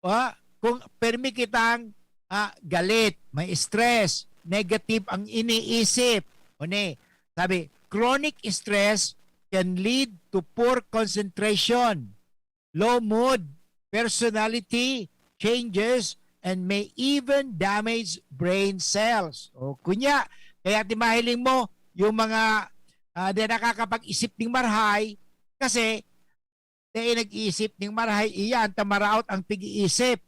ah, kung permi kitang, ah, galit, may stress, negative ang iniisip? O ni, sabi, chronic stress can lead to poor concentration, low mood, personality changes, and may even damage brain cells. O kunya, kaya timahiling mo, yung mga, ah, di nakakapag-isip ning marahay, kasi dai nag-iisip ning marahay, iyan ta maraot ang pag-iisip.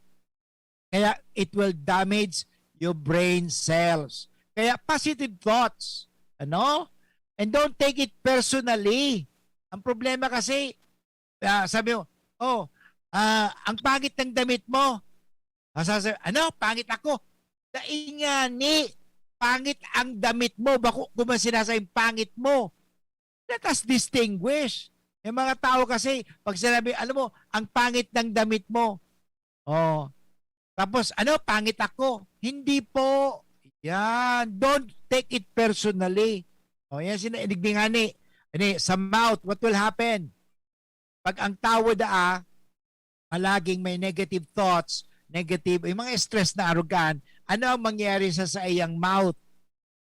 Kaya it will damage your brain cells. Kaya positive thoughts, ano? And don't take it personally. Ang problema kasi, ah, sabi mo, "Oh, ah, ang pangit ng damit mo." Masasabi, "Ano? Pangit ako?" Dai ngani, pangit ang damit mo, bako ko man sinasabing pangit mo. Let us distinguish. May mga tao kasi, pag sinabi, "Alam mo, ang pangit ng damit mo." Oh. Tapos, "Ano, pangit ako?" Hindi po. Yan. Don't take it personally. Oh, yan sinainigdi nga ni, ni sa mouth, what will happen? Pag ang tao daa, palaging may negative thoughts, negative, yung mga stress na arugan, ano ang mangyayari sa saiyang mouth?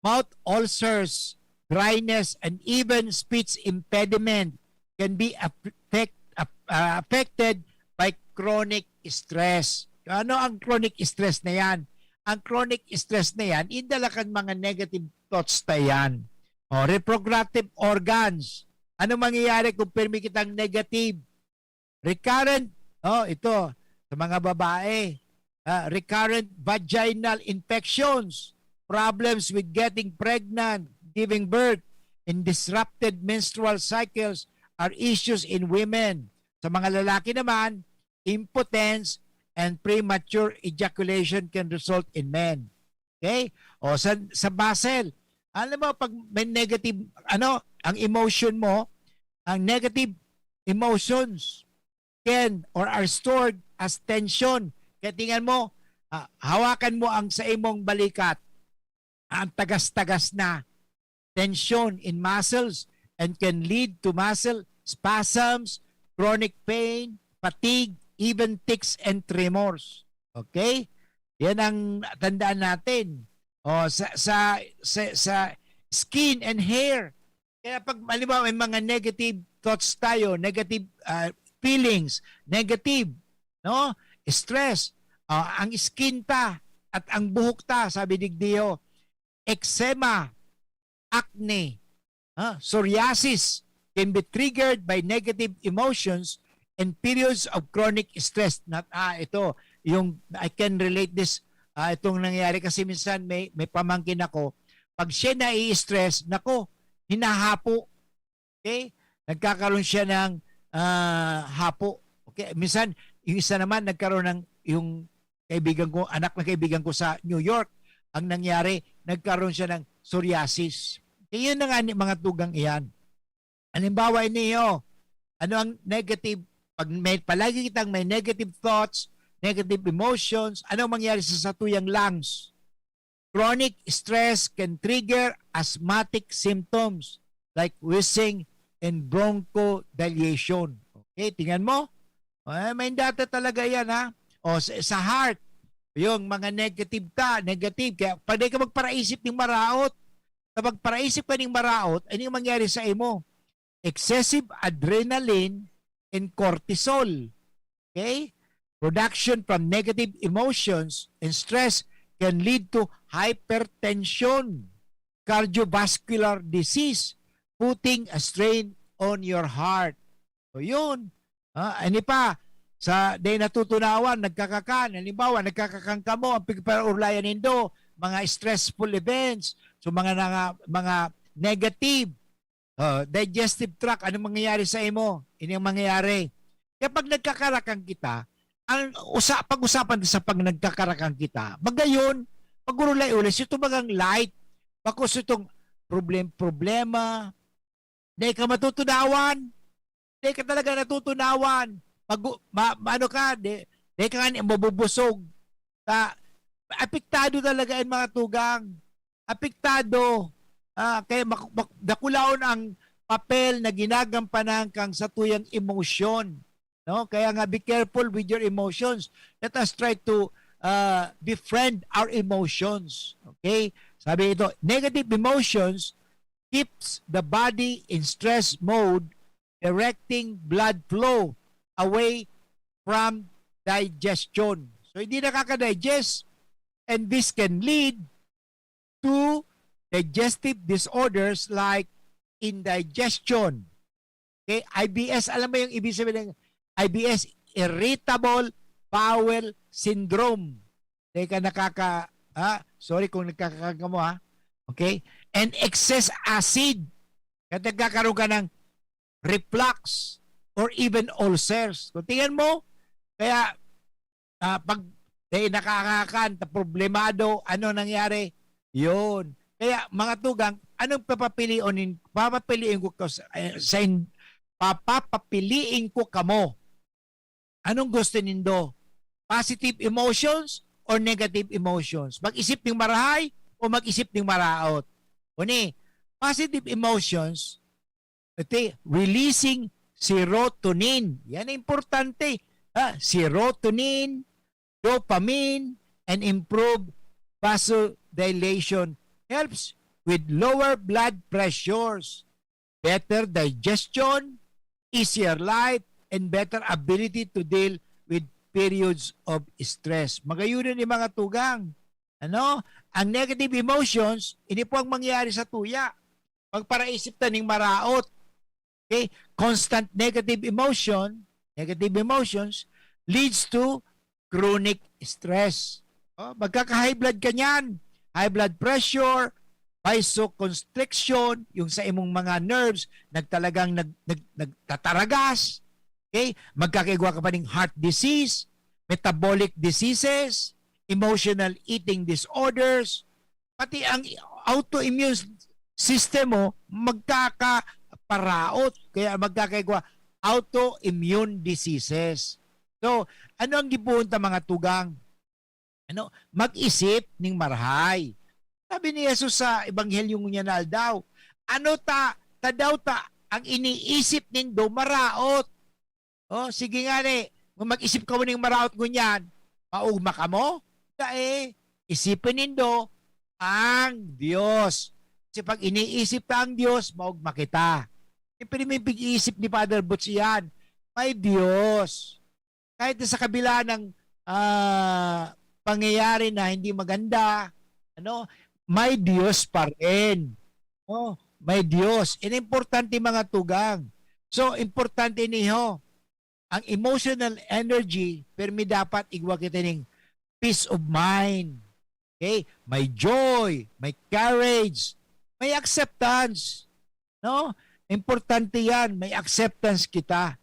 Mouth ulcers, dryness, and even speech impediment can be affect, ap- ah, affected by chronic stress. Ano ang chronic stress na yan? Ang chronic stress na yan, indala kan mga negative thoughts na yan. O, reproductive organs. Ano mangyayari kung pirmi kitang negative? Recurrent, oh, ito, sa mga babae, ah, recurrent vaginal infections, problems with getting pregnant, giving birth, and disrupted menstrual cycles are issues in women. Sa mga lalaki naman, impotence and premature ejaculation can result in men. Okay? O sa, sa Basel, alam mo, pag may negative, ano, ang emotion mo, ang negative emotions can or are stored as tension. Kaya tingnan mo, ah, hawakan mo ang sa imong balikat, ang tagas-tagas na tension in muscles and can lead to muscle spasms, chronic pain, fatigue, even tics and tremors. Okay? Yan ang tandaan natin. O, sa, sa, sa, sa skin and hair. Kaya pag, halimbawa, may mga negative thoughts tayo, negative ah, feelings, negative, no? Stress, ah, ang skin ta at ang buhok ta, sabi digdiyo, eczema, acne, ah, psoriasis can be triggered by negative emotions and periods of chronic stress. Not, ah, ito, yung, I can relate this, ah, itong nangyari kasi minsan may, may pamangkin ako, pag siya nai-stress, nako, hinahapo. Okay? Nagkakaroon siya ng ah, hapo. Okay? Minsan, yung isa naman, nagkaroon ng, yung kaibigan ko, anak ng kaibigan ko sa New York, ang nangyari, nagkaroon siya ng psoriasis. Kaya yun na nga ni mga tugang iyan. Halimbawa, iniyo, ano ang negative? Pag may, palagi kitang may negative thoughts, negative emotions, ano ang mangyari sa satuyang lungs? Chronic stress can trigger asthmatic symptoms like wheezing and bronchodilation. Okay, tingnan mo. Eh, may data talaga yan, ha? O, sa, sa heart, yung mga negative ta, negative. Kaya pwede ka magparaisip ng maraot. Kapag paraisip ka ng maraot, ano yung mangyari sa imo? Excessive adrenaline and cortisol. Okay? Production from negative emotions and stress can lead to hypertension, cardiovascular disease, putting a strain on your heart. So yun. Ah, ano pa? Sa day natutunawan, nagkakakan. Halimbawa, nagkakakan ka mo, ang pigpaurlayan nindo, mga stressful events, so mga, mga, mga negative, oh, digestive tract, anong mangyayari sa imo? Ini ang mangyayari. Kaya pag nagkakarakan kita, ang usa, pag-usapan sa pag nagkakarakan kita, magayon, pag-urulay-ulay, ito bagang light, bakos itong problem-problema, dahil ka matutunawan, dahil ka talaga natutunawan, pag, ma, ano ka, di, dahil ka nga mabubusog, ta, apektado talaga ang mga tugang. Apektado. Ah, kaya mak- mak- dakulaon ang papel na ginagampanan kang satuyang emosyon. No? Kaya nga, be careful with your emotions. Let us try to uh, befriend our emotions. Okay? Sabi ito, negative emotions keeps the body in stress mode, directing blood flow away from digestion. So, hindi nakaka-digest, and this can lead to digestive disorders like indigestion. Okay? I B S, alam mo yung ibig sabihin ng I B S? Irritable bowel syndrome. Teka, nakaka... Ah, sorry kung nagkakakan ka mo, ha? Okay? And excess acid. Kaya nagkakaroon ka ng reflux or even ulcers. Kung tingnan mo, kaya ah, pag dahil nakakakan, ta problemado, ano nangyari? Yun. Kaya, mga tugang, anong papapilion nin-, papapiliin ko sa, eh, sa in-, papapapiliin ko kamo. Anong gusto nindo? Positive emotions or negative emotions? Mag-isip ning marahay o mag-isip ning maraot? Uni, positive emotions, ito, releasing serotonin. Yan ang importante. Ha? Serotonin, dopamine, and improve vasodilation helps with lower blood pressures, better digestion, easier life, and better ability to deal with periods of stress. Magayunan ni mga tugang. Ano? Ang negative emotions, ini po ang mangyayari sa tuya. Magparaisip ta ning maraot. Okay? Constant negative emotion, negative emotions, leads to chronic stress. Oh, magkaka-high blood ka niyan. High blood pressure, vasoconstriction, yung sa imong mga nerves, nagtalagang nag, nag, nagtataragas. Okay? Magkakaigwa ka pa ning heart disease, metabolic diseases, emotional eating disorders, pati ang autoimmune system mo magkakaparaot, kaya magkakaigwa autoimmune diseases. So, ano ang gibohon ta, mga tugang? Ano, mag-isip ning marahay. Sabi ni Jesus sa Ebanghelyo ngunyan na aldaw, "Ano ta, ta daw ta ang iniisip nindo maraot?" Oh, sige nga ni, kung mag-isip kamo ning maraot ngunyan, maogma kamo? Dai, isipon nindo ang Dios. Kasi pag iniisip ta ang Dios, maogma kita. Siyempre, may pag-iisip ni Father Butch yan. May Dios. Kahit na sa kabila ng, ah, pangyayari na hindi maganda, ano, may Dios pa rin. Oh, may Dios. Ini importante, mga tugang. So, importante niho. Ang emotional energy, permi dapat igwa kita ning peace of mind. Okay? May joy, may courage, may acceptance. No? Importante yan, may acceptance kita.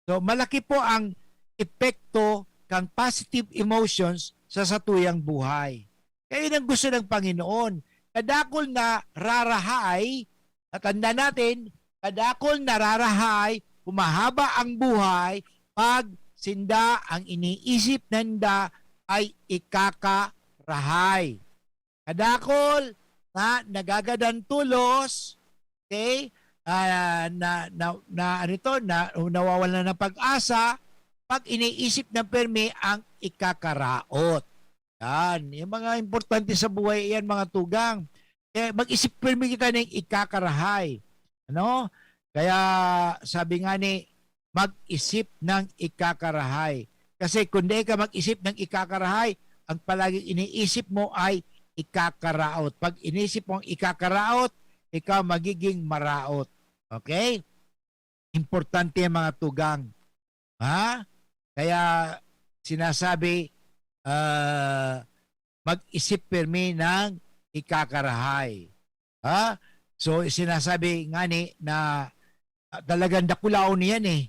So, malaki po ang epekto kang positive emotions sa satuyang buhay. Kaya yun ang gusto ng Panginoon. Kadakul na rarahay, natanda natin, kadakul na rarahay, humahaba ang buhay, pag sinda ang iniisip nanda ay ikakarahay. Kadakul na nagagadan tolos, okay? Ah, na, na, na, ano ito, na, nawawalan ng pag-asa, pag iniisip na permi ang ikakaraot. Yan. Yung mga importante sa buhay, yan, mga tugang. Kaya mag-isip permi kita ng ikakarahay. Ano? Kaya sabi nga ni, mag-isip ng ikakarahay. Kasi kung di ka mag-isip ng ikakarahay, ang palaging iniisip mo ay ikakaraot. Pag inisip mo ang ikakaraot, ikaw magiging maraot. Okay? Importante ang mga tugang. Ha? Kaya sinasabi, ah, mag-isip permi ng ikakarahay. Ha? So, sinasabi nga ni na, ah, talagang dakulaon niyan eh.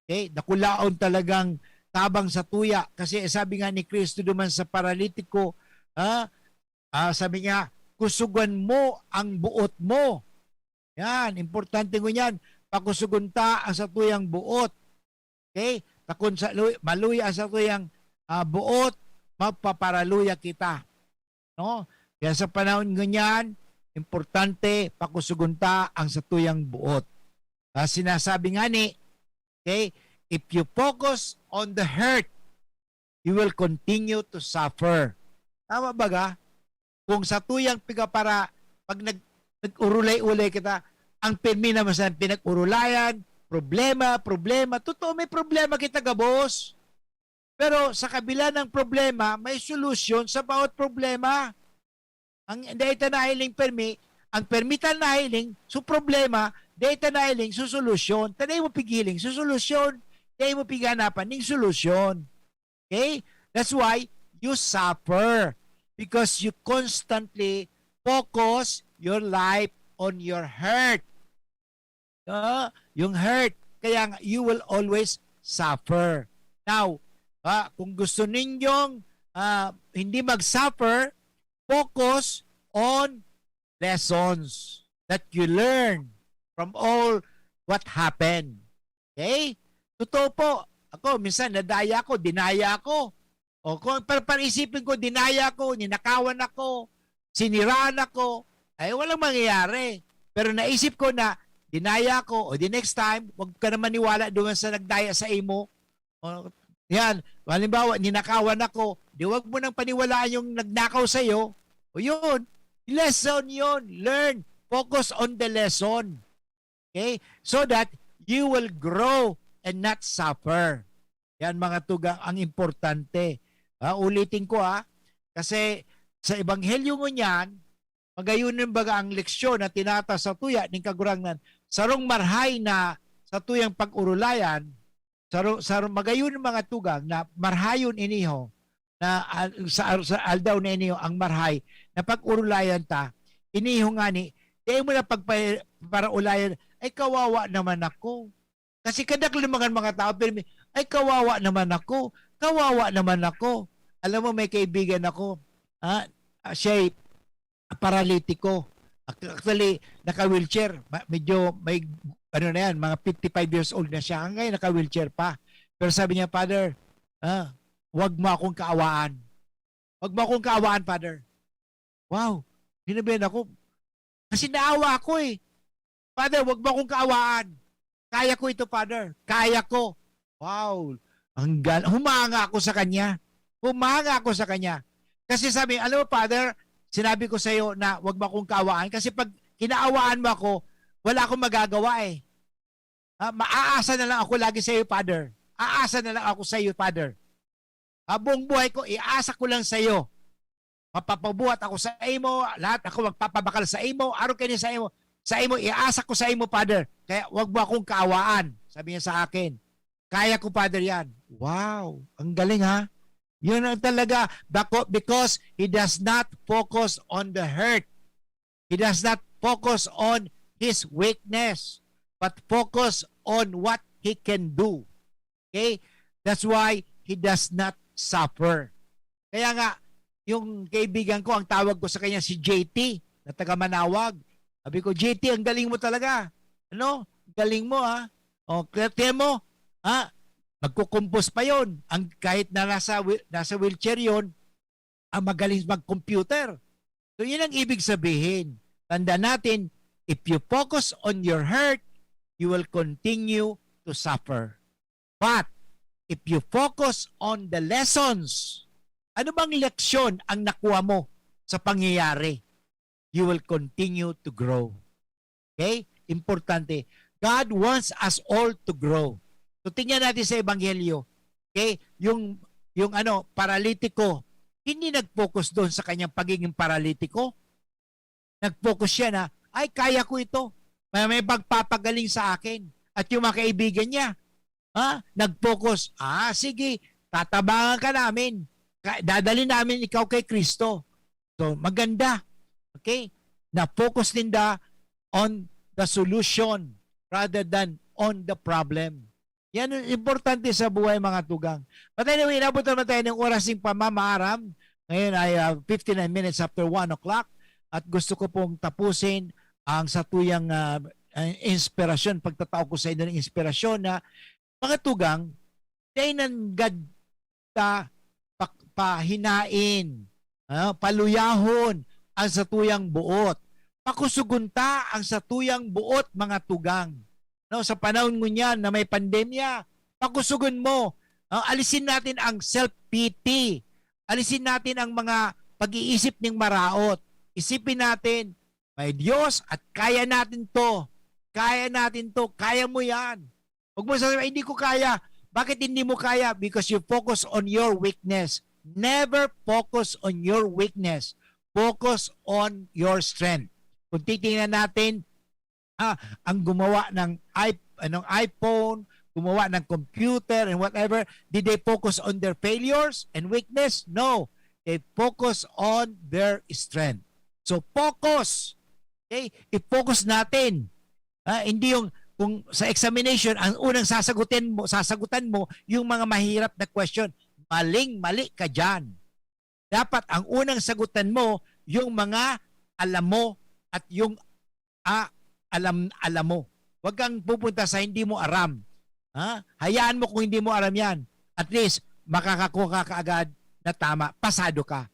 Okay? Dakulaon talagang tabang sa tuya. Kasi sabi nga ni Kristo duman sa paralitiko, ha? Ah, sabi niya, "Kusugan mo ang buot mo." Yan, importante ngunyan. Pakusugon ta ang satuyang buot. Okay? Takon sa luy-, maluya ang satuyang, ah, buot, magpaparaluya kita. No? Kaya sa panahon ngunyan, importante, pakusugon ta ang satuyang buot. Ah, sinasabi nga ni, okay, if you focus on the hurt, you will continue to suffer. Tama ba ga? Kung satuyang pigapara, pag nag-, nag-urulay-ulay kita, ang pirmi naman sa pinag-urulayan, problema, problema. Totoo, may problema kita gabos. Pero sa kabila ng problema, may solusyon sa bawat problema. Ang dai ta nahiling permi, ang permi ta nahiling, so problema, dai ta nahiling, so solusyon. Ta dai mo pigiling, so solusyon. Dai mo pighanapan, ning solusyon. Okay? That's why you suffer. Because you constantly focus your life on your hurt. No? Yung hurt. Kaya nga, you will always suffer. Now, ah, kung gusto ninyong, ah, hindi mag-suffer, focus on lessons that you learn from all what happened. Okay? Totoo po. Ako, minsan nadaya ako, dinaya ako. O kung par-, par-isipin ko, dinaya ako, ninakawan ako, siniraan ako, ay walang mangyayari. Pero naisip ko na dinaya ako, o the next time, wag ka na maniwala doon sa nagdaya sa imo. O, yan, halimbawa, ninakawan ako, di wag mo nang paniwalaan yung nagnakaw sa'yo. O yun, lesson yun, learn, focus on the lesson. Okay? So that you will grow and not suffer. Yan, mga tugang, ang importante. Ha, ulitin ko, ha, kasi sa ebanghelyo ngunyan, magayunin baga ang leksyon na tinata sa tuya ning Kagurangnan, sarong marhay na sa tuyang pag-urulayan, saro, saro, magayunin, mga tugang, na marhayon iniho na, ah, sa, sa aldaw na iniho ang marhay na pag-urulayan ta, iniho ngani, dai mo na pagpa-, paraulayan, "Ay, kawawa naman ako." Kasi kadaklan mga, mga tao, pero may, "Ay, kawawa naman ako. Kawawa naman ako." Alam mo, may kaibigan ako, ah, ah, siya'y paralitiko. Ac-, actually, naka-wheelchair. Ma-, medyo may, ano na yan, mga fifty-five years old na siya. Hanggang ngayon, naka-wheelchair pa. Pero sabi niya, "Father, ah, wag mo akong kaawaan. Wag mo akong kaawaan, Father." Wow! Sinabihan ako, kasi naawa ako eh. "Father, wag mo akong kaawaan. Kaya ko ito, Father. Kaya ko." Wow! Ang gal-, humanga ako sa kanya. Humanga ako sa kanya. Kasi sabi, "Alam mo, Father, sinabi ko sa'yo na wag mo akong kaawaan kasi pag kinaawaan mo ako, wala akong magagawa eh. Ah, maaasa na lang ako lagi sa'yo, Father. Aasa na lang ako sa'yo, Father. Ah, buong buhay ko, iasa ko lang sa'yo. Mapapabuhat ako sa imo, lahat ako magpapabakal sa imo, arog kini sa imo. Sa imo, iasa ko sa imo, Father. Kaya wag mo akong kaawaan," sabi niya sa akin. "Kaya ko, Father, yan." Wow! Ang galing, ha? Yun ang talaga, bako-, because he does not focus on the hurt. He does not focus on his weakness, but focus on what he can do. Okay? That's why he does not suffer. Kaya nga, yung kaibigan ko, ang tawag ko sa kanya si J T, na taga Manawag. Sabi ko, "J T, ang galing mo talaga. Ano? Galing mo, ha? O, kaya tiyan mo, ha? Magkukumpos pa yon. Ang, kahit na nasa wheel-, nasa wheelchair yon, ang magaling mag-computer." So, yun ang ibig sabihin. Tanda natin, if you focus on your hurt, you will continue to suffer. But, if you focus on the lessons, ano bang leksyon ang nakuha mo sa pangyayari? You will continue to grow. Okay? Importante. God wants us all to grow. So, tingnan natin sa Ebanghelyo. Okay? Yung, yung ano, paralitiko, hindi nag-focus doon sa kanyang pagiging paralitiko. Nag-focus siya na, "Ay, kaya ko ito. May, may pagpapagaling sa akin." At yung mga kaibigan niya, ha? Nag-focus, "Ah, sige, tatabangan ka namin. Ka-, dadalhin namin ikaw kay Kristo." So, maganda. Okay? Na-focus ninda on the solution rather than on the problem. Yan ang importante sa buhay, mga tugang. But anyway, inabot naman tayo ng oras ng pamamaaram. Ngayon ay, ah, fifty-nine minutes after one o'clock. At gusto ko pong tapusin ang satuyang, ah, ah, inspirasyon, pagtatao ko sa inyo ng inspirasyon na, mga tugang, dai nanggad ta pa-, pahinain, ah, paluyahon ang satuyang boot. Pakusugon ta ang satuyang boot, mga tugang. No, sa panahon ngunyan na may pandemya, pakusugon mo. Ah, alisin natin ang self-pity. Alisin natin ang mga pag-iisip ning maraot. Isipin natin, may Diyos at kaya natin 'to. Kaya natin 'to. Kaya mo 'yan. Huwag mo sasabihin, "Ay, hindi ko kaya." Bakit hindi mo kaya? Because you focus on your weakness. Never focus on your weakness. Focus on your strength. Kung titingnan natin, ah, ang gumawa ng i-, anong iPhone, gumawa ng computer and whatever, did they focus on their failures and weakness? No. They focus on their strength. So, focus. Okay? I-focus natin. Ah, hindi yung kung sa examination, ang unang sasagutin mo, sasagutan mo yung mga mahirap na question. Maling-mali ka diyan. Dapat ang unang sagutan mo yung mga alam mo at yung, ah, alam, alam mo. Huwag kang pupunta sa hindi mo aram. Ha? Hayaan mo kung hindi mo aram yan. At least, makakakuha ka agad na tama. Pasado ka.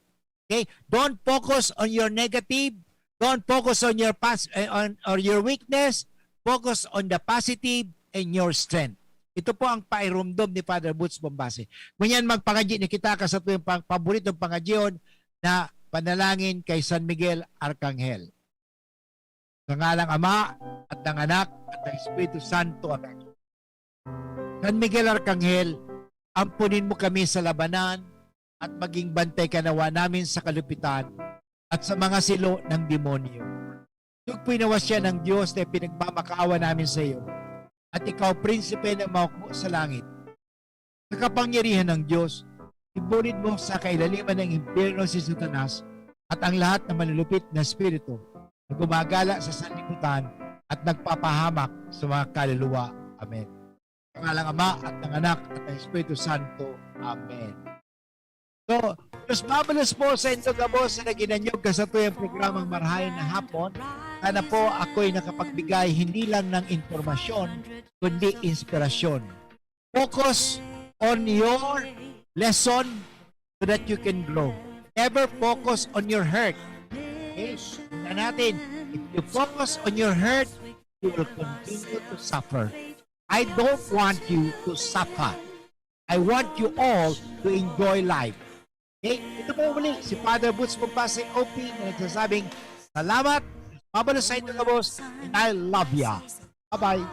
Okay? Don't focus on your negative. Don't focus on your past eh, on or your weakness. Focus on the positive and your strength. Ito po ang pairumdom ni Father Boots Bombase. Ngunyan magpangadyi na kita ka sa tuyang pang paboritong pangadyion na panalangin kay San Miguel Arkanghel. Sa ngalang Ama, at ng Anak, at ng Espiritu Santo. Amen. San Miguel Arkanghel, ampunin mo kami sa labanan at maging bantay kanawa namin sa kalupitan at sa mga silo ng demonyo. Tugpoy na wasya ng Diyos na pinagmamakaawa namin sa iyo, at ikaw, prinsipe ng mga hukbo sa langit. Sa kapangyarihan ng Diyos, ibulid mo sa kailaliman ng impyerno si Satanas at ang lahat ng malulupit na espiritu na gumagala sa sanlibutan at nagpapahamak sa mga kaluluwa. Amen. Sa ngalang Ama at ng Anak at ng Espiritu Santo. Amen. So, Diyos mabalos po sa indo gabos na ginanyog ka sa tuyang programang Marhay na Hapon. Sana po ako'y nakapagbigay hindi lang ng impormasyon, kundi inspirasyon. Focus on your lesson so that you can grow. Never focus on your hurt. Okay? Tingnan natin, if you focus on your hurt, you will continue to suffer. I don't want you to suffer. I want you all to enjoy life. Okay? Ito po muli si Father Boots Bombase, O P, na nagsasabing, salamat, mabalos sa indo gabos, and I love ya. Bye-bye.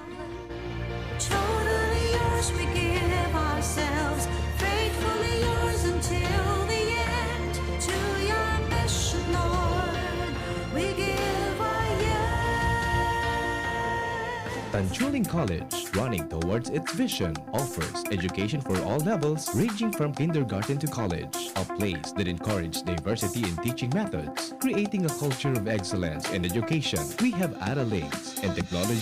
Totally yours, we give ourselves. Faithfully yours until the end. To your mission, Lord, we give our yes. Tanchuling College, running towards its vision, offers education for all levels, ranging from kindergarten to college. A place that encourages diversity in teaching methods, creating a culture of excellence in education. We have Ara Links and technology